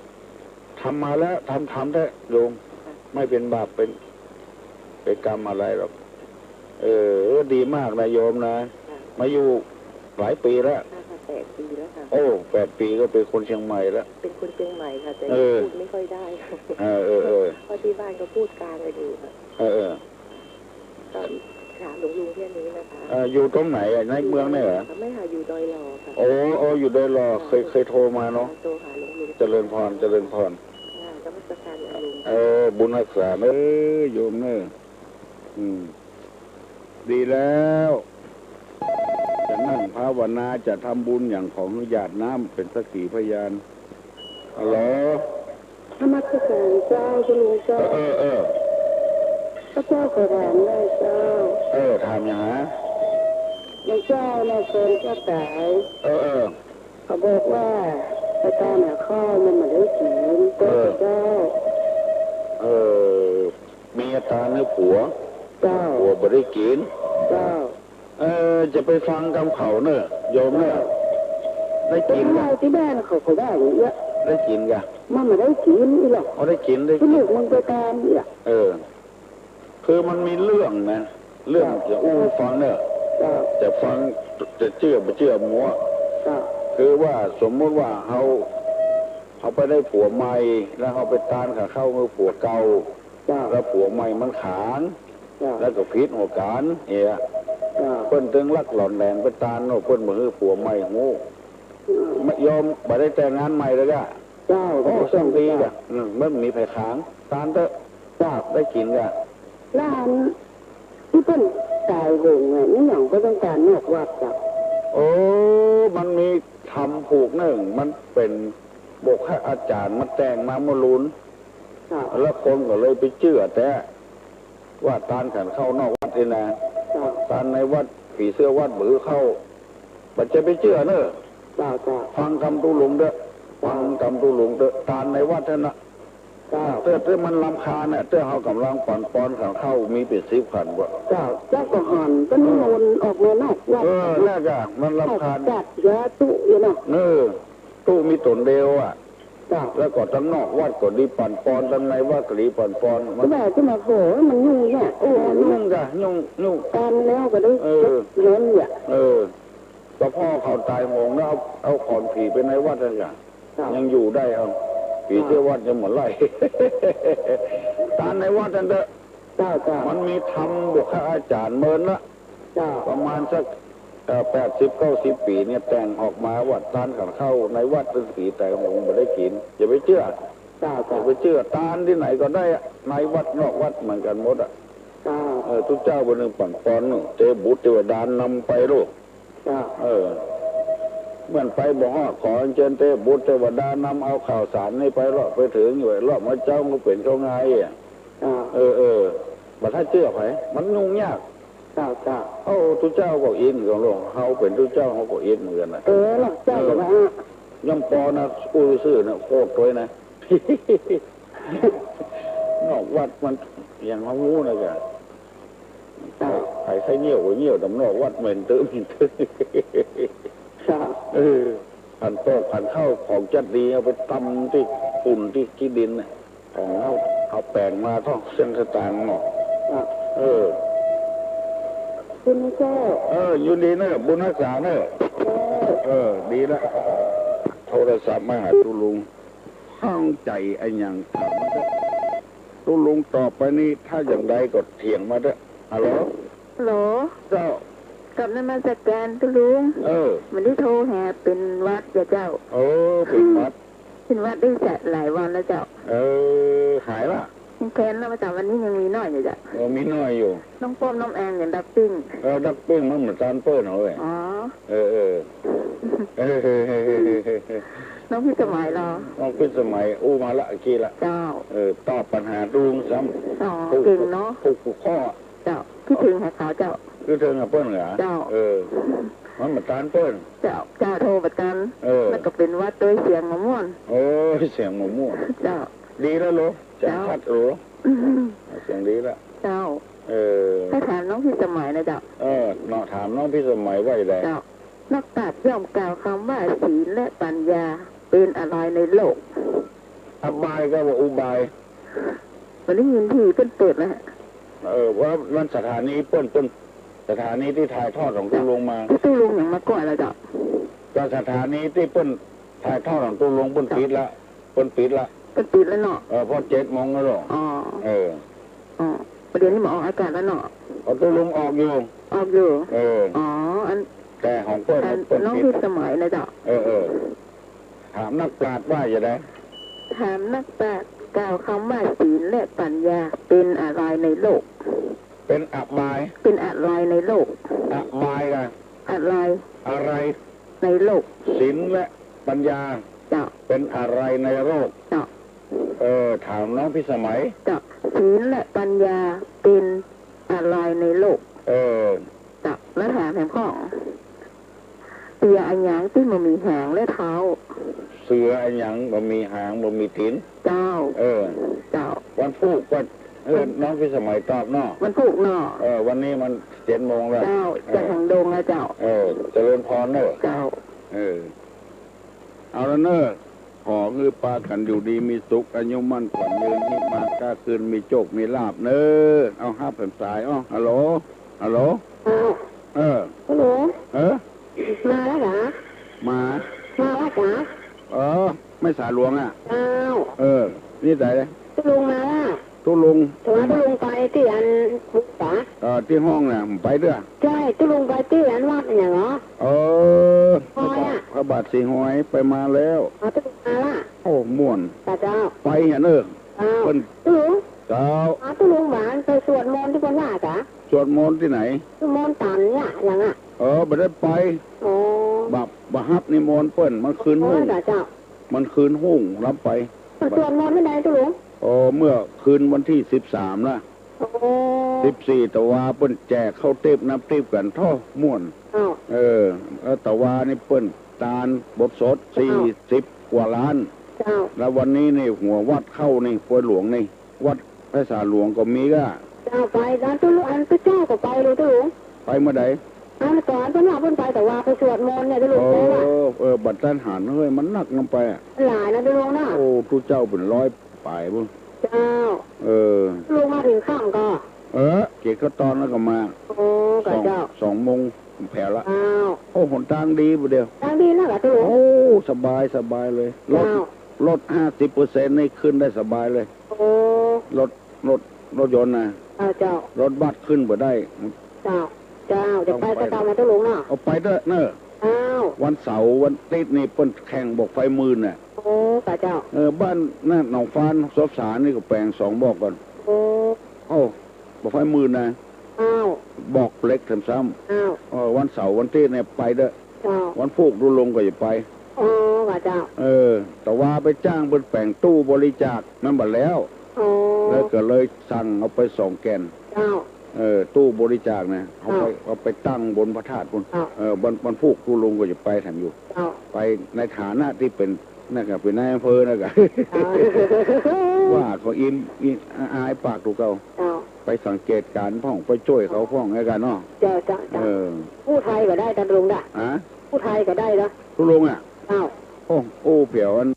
ทำมาแล้ว ทำ ทำเถอะโยม ไม่เป็นบาปเป็น เป็นกรรมอะไรหรอก เออ ดีมากนะโยมนะ ค่ะ มาอยู่หลายปีแล้ว ค่ะ ค่ะ แปดปีแล้วค่ะ โอ้ แปดปีก็เป็นคนเชียงใหม่แล้ว เป็นคนเชียงใหม่ค่ะ แต่ เออ พูดไม่ค่อยได้ เออ เออ เออ เพราะที่บ้านก็พูดกลางกันอยู่ค่ะ เออ เออ ก็ถามหลวงลุงแค่นี้นะคะ เออ อยู่ตรงไหนอะ ในเมืองเนี่ยเหรอ ไม่ค่ะ อยู่ดอยหล่อค่ะ โอ้ โอ้ อยู่ดอยหล่อ ค่ะ เคย เคยโทรมาเนาะ โทรหาหลวงลุง เจริญพร เจริญพร ค่ะ นมัสการหลวงลุง เออ บุญฮักษาเนอะโยมเนอะ อืม ดีแล้ว จะนั่งภาวนา จะทำบุญอย่างของหยาดน้ำเป็นสักขีพยาน ฮัลโหล นมัสการเจ้า เจ้าลุงเจ้า เออ เออ เออ พระเจ้าขอถามหน่อยเจ้า เออ ถามหยังฮะ หลวงเจ้านะ แฟนข้าต๋าย เออ เออ เขาบอกว่าไปตานหาข้าวมันบ่ได้กิ๋น เออ เจ้า เออ เมียตานหื้อผัว เจ้า ผัวบ่ได้กิ๋น เจ้า เออ จะไปฟังกำเขาเน่อ โยมเน่อ ได้กิ๋นกะ ตี้บ้านเขาก็ว่าอย่างเนี้ย ได้กิ๋นกะ มันบ่ได้กิ๋นอี้หรอก อ๋อ ได้กิ๋น ได้กิ๋น ลูกมันไปตานอี้หรอก เออ คือมันมีเรื่องนะ เรื่อง เจ้า จะอู้ฟังเน่อ เจ้า จะฟัง จะเจื้อบ่เจื้อมัว เจ้า คือว่าสมมุติว่าเฮา เฮาไปได้ผัวใหม่ แล้วเฮาไปตานหาข้าวหื้อผัวเก่า เจ้า แล้วผัวใหม่มันขาน เจ้า แล้วก็ผิดหัวก๋าน เหีย เจ้า เปิ้นตึงลักหล่อนแหลงไปตานเนาะ เปิ้นบ่หื้อผัวใหม่ฮู้ อืม บ่ยอม บ่ได้แต่งงานใหม่เลยกะ เจ้า โอ้ บ่ได้แต่ง ส่างดีกะ อืม มันบ่มีใผขาน ตานเต๊อะ เจ้า ได้กิ๋นกะ แล้วอันตี้เปิ้นต๋ายโหงอะ มีหยังบ่ต้องตานนอกวัดเจ้า โอ้ มันมีธรรมผูกนึ่ง มันเป๋นบุคคาอาจ๋ารย์มาแต่งมาเมื่อลูน เจ้า แล้วคนก็เลยไปเจื้อแต๊ ว่าตานขันข้าวนอกวัดนี่นะ เจ้า ตานในวัด ผีเสื้อวัดบ่หื้อเข้า บ่ใจ้ไปเจื้อเน่อ เจ้า เจ้า ฟังกำตุ๊ลุงเต๊อะ เจ้า ฟังกำตุ๊ลุงเต๊อะ ตานในวัดหั้นน่ะ เจ้า เตื้อ เตื้อมันรำคาญน่ะ เตื้อเฮาก่ำลังปั๋นปอนขันข้าวมีเป๋นสิบขันกว่า เจ้า เจ้าก็หันเปิ้นนิมนต์ออกมานอกวัด เออ นั่นกะ มันรำคาญ จัดยาตุ๊อยู่เนาะ เออ ตุ๊มีต๋นเดียวอะ เจ้า แล้วก็ตังนอกวัดก็ดีปั๋นปอน ตังในวัดก็ดีปั๋นปอน มัน แต่ว่าจะมาโผล่มันยุ่งยาก โอ้ ยุ่งกะ ยุ่ง ยุ่ง ตานแล้วก็ได้ เออ เงินเนี่ย เออ ก็พ่อเขาต๋ายโหงแล้วเอา เอาขอนผีไปในวัดนั่นกะ เจ้า ยังอยู่ได้เอา ผีเสื้อวัดยังบ่ไล่ ตานในวัดนั่นเต๊อะ เจ้า เจ้า มันมีธรรมบุคคาอาจ๋ารย์เมินละ เจ้า ประมาณสัก เอ่อ แปดสิบเก้าสิบปี๋เนี่ย แต่งออกมาว่าตานขันข้าวในวัดตึงผีต๋ายโหงบ่ได้กิ๋น อย่าไปเจื้อ เจ้า เจ้า อย่าไปเจื้อ ตานตี้ไหนก็ได้อะ ในวัดนอกวัดเหมือนกั๋นหมดอะ เจ้า เออ ตุ๊เจ้าเปิ้นนึ่งปั๋นปอนเนาะ เตบุตรเตวดานำไปลูก เจ้า เออ เหมือนไปบ่ฮอด ขออัญเจิญเตบุตรเตวดานำเอาข่าวสารนี่ไปเลาะไปเถิงอยู่ เลาะมาเจ้าก็เป๋นเข้าง่ายอะ เจ้า เออ เออ บ่ถ้าเจื้อใผ มันยุ่งยาก เจ้า เจ้า โอ้ ตุ๊เจ้าก็อินของหลวง เฮาเป๋นตุ๊เจ้าเฮาก็อินเหมือนกั๋นนะ เออ เจ้าก็ว่า เออ ย่อมปอนะ อู้ซื่อนะ โคตรตวยนะ นอกวัดมันอย่างเฮาฮู้นะกะ เจ้า ใผใค่เยี่ยวก็เยี่ยวต๋ามนอกวัด เหม็นตึ๊บ เหม็นตึ๊บ เจ้า เออ ขันโต๊ะขันข้าวของจัดดีเอาไปตำตี้ฝุ่นตี้ขี้ดินน่ะ ของเฮา เอาแป๋งมาท่องเสี้ยงสตางค์เนาะ เจ้า เออ คุณเจ้า เออ อยู่ดีเน่อ บุญฮักษาเน่อ เจ้า เออ ดีละ โทรศัพท์มาหาตุ๊ลุง ข้องใจ๋อะหยังถามมาเต๊อะ ตุ๊ลุงตอบไปนี่ ถ้าอย่างใดก็เถียงมาเต๊อะ ฮัลโหล ฮัลโหล เจ้า กราบนมัสการตุ๊ลุง เออ บ่ได้โทรหา เป๋นหวัดจ้ะเจ้า เออ เป๋นหวัด เป๋นหวัดได้จะหลายวันแล้วเจ้า เออ หายละ ยังแค้นแล้วเจ้า วันนี้ยังมีหน้อยอยู่เจ้า เออ มีหน้อยอยู่ น้องป้อมน้องแองยังดับปิ้ง เออ ดับปิ้งมันเหมือนตานเปิ้นเอาเว้ย อ๋อ เออ เออ เออ น้องพิสมัยเหรอ น้องพิสมัยอู้มาละเมื่อกี้ละ เจ้า เออ ตอบปัญหาตุ๊ลุงซ้ำ อ๋อ ถูก เก่งเนาะ ถูกทุกข้อ เจ้า คิดเถิงหาเขาเจ้า คิดเถิงหาเปิ้นเหรอ เจ้า เออ มันบ่ตานเปิ้น เจ้า เจ้าโทรบ่ตาน เออ แล้วก็เป๋นหวัดตวยเสียงบ่ม่วน โอ้ย เสียงบ่ม่วน เจ้า ดีแล้วลูก เสียง เจ้า ชัดอยู่ อืม เสียงดีแล้ว เจ้า เออ ถ้าถามน้องพิสมัยนะเจ้า เออ เนาะ ถามน้องพิสมัยว่าอย่างไร เจ้า นักปราชญ์ย่อมกล่าวกำว่าศีลและปัญญาเป๋นอะไรในโลก อบายก็ว่าอุบาย บ่ได้ยินตี้เปิ้นเปิดนะฮะ เออ ว่ามันสถานีเปิ้น เปิ้น สถานีตี้ถ่ายทอดของตุ๊ลุงมา ตี้ตุ๊ลุงยังมาก่อนแล้วเจ้า ก็สถานีตี้เปิ้นถ่ายทอดของตุ๊ลุงเปิ้นปิดละ เปิ้นปิดละ เปิ้นปิดแล้วเนาะ เออ เพราะเจ็ดโมงแล้วเนาะ อ๋อ เออ อ๋อ ประเดี๋ยวนี้มาออกอากาศแล้วเนาะ เอาตุ๊ลุงออกอยู่ ออกอยู่ เออ อ๋อ อัน แต่ของเปิ้น อัน เปิ้น น้อง ปิด พิสมัยนะเจ้า เออ เออ ถามนักปราชญ์ว่าอย่างไร ถามนักปราชญ์กล่าวกำว่าศีลและปัญญาเป๋นอะไรในโลก เป๋นอบาย เป๋นอะไรในโลก อบายอะ อะไร อะไร ในโลก ศีลและปัญญา เจ้า เป๋นอะไรในโลก เจ้า เออ ถามน้องพิสมัย เจ้า ศีลและปัญญาเป๋นอะไลในโลก เออ เจ้า แล้วถามแถมข้อ เสืออะหยังตี้บ่มีหางและเท้า เสืออะหยังบ่มีหางบ่มีตี๋น เจ้า เออ เจ้า วันพูกก็ เออ น้องพิสมัยตอบเนาะ วันพูกเนาะ เออ วันนี้มันเจ็ดโมงแล้ว เจ้า เออ เจ็ดโมงดงแล้วเจ้า เออ เจริญพรเนอะ เจ้า เออ เอาละเนอะ ขอหื้อปากั๋นอยู่ดีมีสุข อายุมั่นขวัญยืน ฮิมาก้าคืน มีโจคมีลาภเนอะ เอาฮับแถมสาย อ้อ ฮัลโหล ฮัลโหล อ้าว เออ ฮัลโหล เออ มาแล้วเหรอ มา มาแล้วเหรอ เออ แม่สาหลวงอะ อ้าว เออ นี่ใส ตุ๊ลุงมาแล้ว ตุ๊ลุง แต่ว่าตุ๊ลุงไปตี้อัน เออ ตี้ห้องน่ะ ไปเตื้อ ใจ้ ตุ๊ลุงไปตี้อันวัดอะหยังเหรอ เออ พระบาท พระบาทสีหอย ไปมาแล้ว อ๋อ ตุ๊ลุงมาละ โอ้ ม่วน เจ้า ไปหั้นเนอะ เจ้า เปิ้น ตุ๊ลุง เจ้า อ๋อ ตุ๊ลุงหวานไปสวดมนต์ตี้เปิ้นว่าจ๊ะ สวดมนต์ตี้ไหน สวดมนต์ตันเนี่ย หยังอะ เออ บ่ได้ไป อ๋อ บ่ บ่ฮับนิมนต์เปิ้น มันคืน อ๋อ หุ้ง เจ้า มันคืนหุ้ง ฮับไป เปิ้นสวดมนต์เมื่อใดตุ๊ลุง อ๋อ เมื่อคืนวันตี้สิบสามนะ อ๋อ สิบสี่ ตะวาเปิ้นแจกข้าวติ๊บน้ำติ๊บกั๋น โธ่ ม่วน อ้าว เออ แล้วตะวานี่เปิ้นตานบทสด อ้าว สี่สิบกว่าล้าน เจ้า แล้ววันนี้นี่หัววัดเข้านี่ ปวยหลวงนี่ วัดไพศาลหลวงก็มีก้า เจ้า ไป แล้วตุ๊ลุง อันตุ๊เจ้าก็ไปเลยตุ๊ลุง ไปเมื่อใด อันก่อนเปิ้นว่าเปิ้นไปตะวาไปสวดมนต์เนี่ยตุ๊ลุง เออ ไปว่า เออ บัดต้านหัน เฮ้ย มันนักนำไปอะ หลายนะตุ๊ลุงนะ โอ้ ตุ๊เจ้าเป๋นร้อย ป๋ายปุ้น เจ้า เออ ตุ๊ลุงมาเถิงค่ำก่อ เออ เก็บข้าวตอนแล้วก็มา โอ้ กะเจ้า สอง สองโมงแผวละ อ้าว โอ้ หนตางดีปุ้นเดียว ตางดีนักอะตุ๊ลุง โอ้ สบาย สบายเลย รถ เจ้า รถ ห้าสิบเปอร์เซ็นต์ นี่ขึ้นได้สบายเลย โอ้ รถ รถ รถยนต์นะ เจ้า เจ้า รถบัสขึ้นบ่ได้ เจ้า เจ้า จะไป ต้องไป กะเจ้ามาตุ๊ลุงเนาะ เอาไปเต๊อะเนอะ อ้าว วันเสาร์วันอาติ๊ดนี่เปิ้นแข่งบอกไฟหมื่นน่ะ โอ้ กะเจ้า เออ บ้านนั่นหนองฟาน ศพสารนี่ก็แป๋งสองบอกก่อน โอ้ โอ้ บอกไฟหมื่นนะ อ้าว บอกเล็กแถมซ้ำ อ้าว เออ วันเสาร์วันอาติ๊ดเนี่ยไปเต๊อะ เจ้า วันพูกตุ๊ลุงก็อย่าไป อ๋อ กะเจ้า เออ ตะวาไปจ้างเปิ้นแป๋งตู้บริจาค มันบ่แล้ว อ๋อ แล้วก็เลยสั่งเอาไปสองแก่น เจ้า เออ ตู้บริจาคนะ เอาไป เจ้า เอาไปตั้งบนพระธาตุปุ้น เจ้า เออ วัน วันพูกตุ๊ลุงก็จะไปแถมอยู่ เจ้า ไปในฐานะตี้เป๋น นั่นกะเป๋นนายอำเภอนั่นกะ เจ้า ว่าเขาอิ่ม อิ่ม อายปากตุ๊เก่า เจ้า ไปสังเกตก๋านพ่อง ไปจ้วยเขาพ่องแล้วกั๋นเนาะ เจ้า เจ้า เจ้า เออ อู้ไทยก็ได้ตุ๊ลุงนะ ฮะ อู้ไทยก็ได้เนาะ ตุ๊ลุงอะ เจ้า โอ้ อู้แผวอัน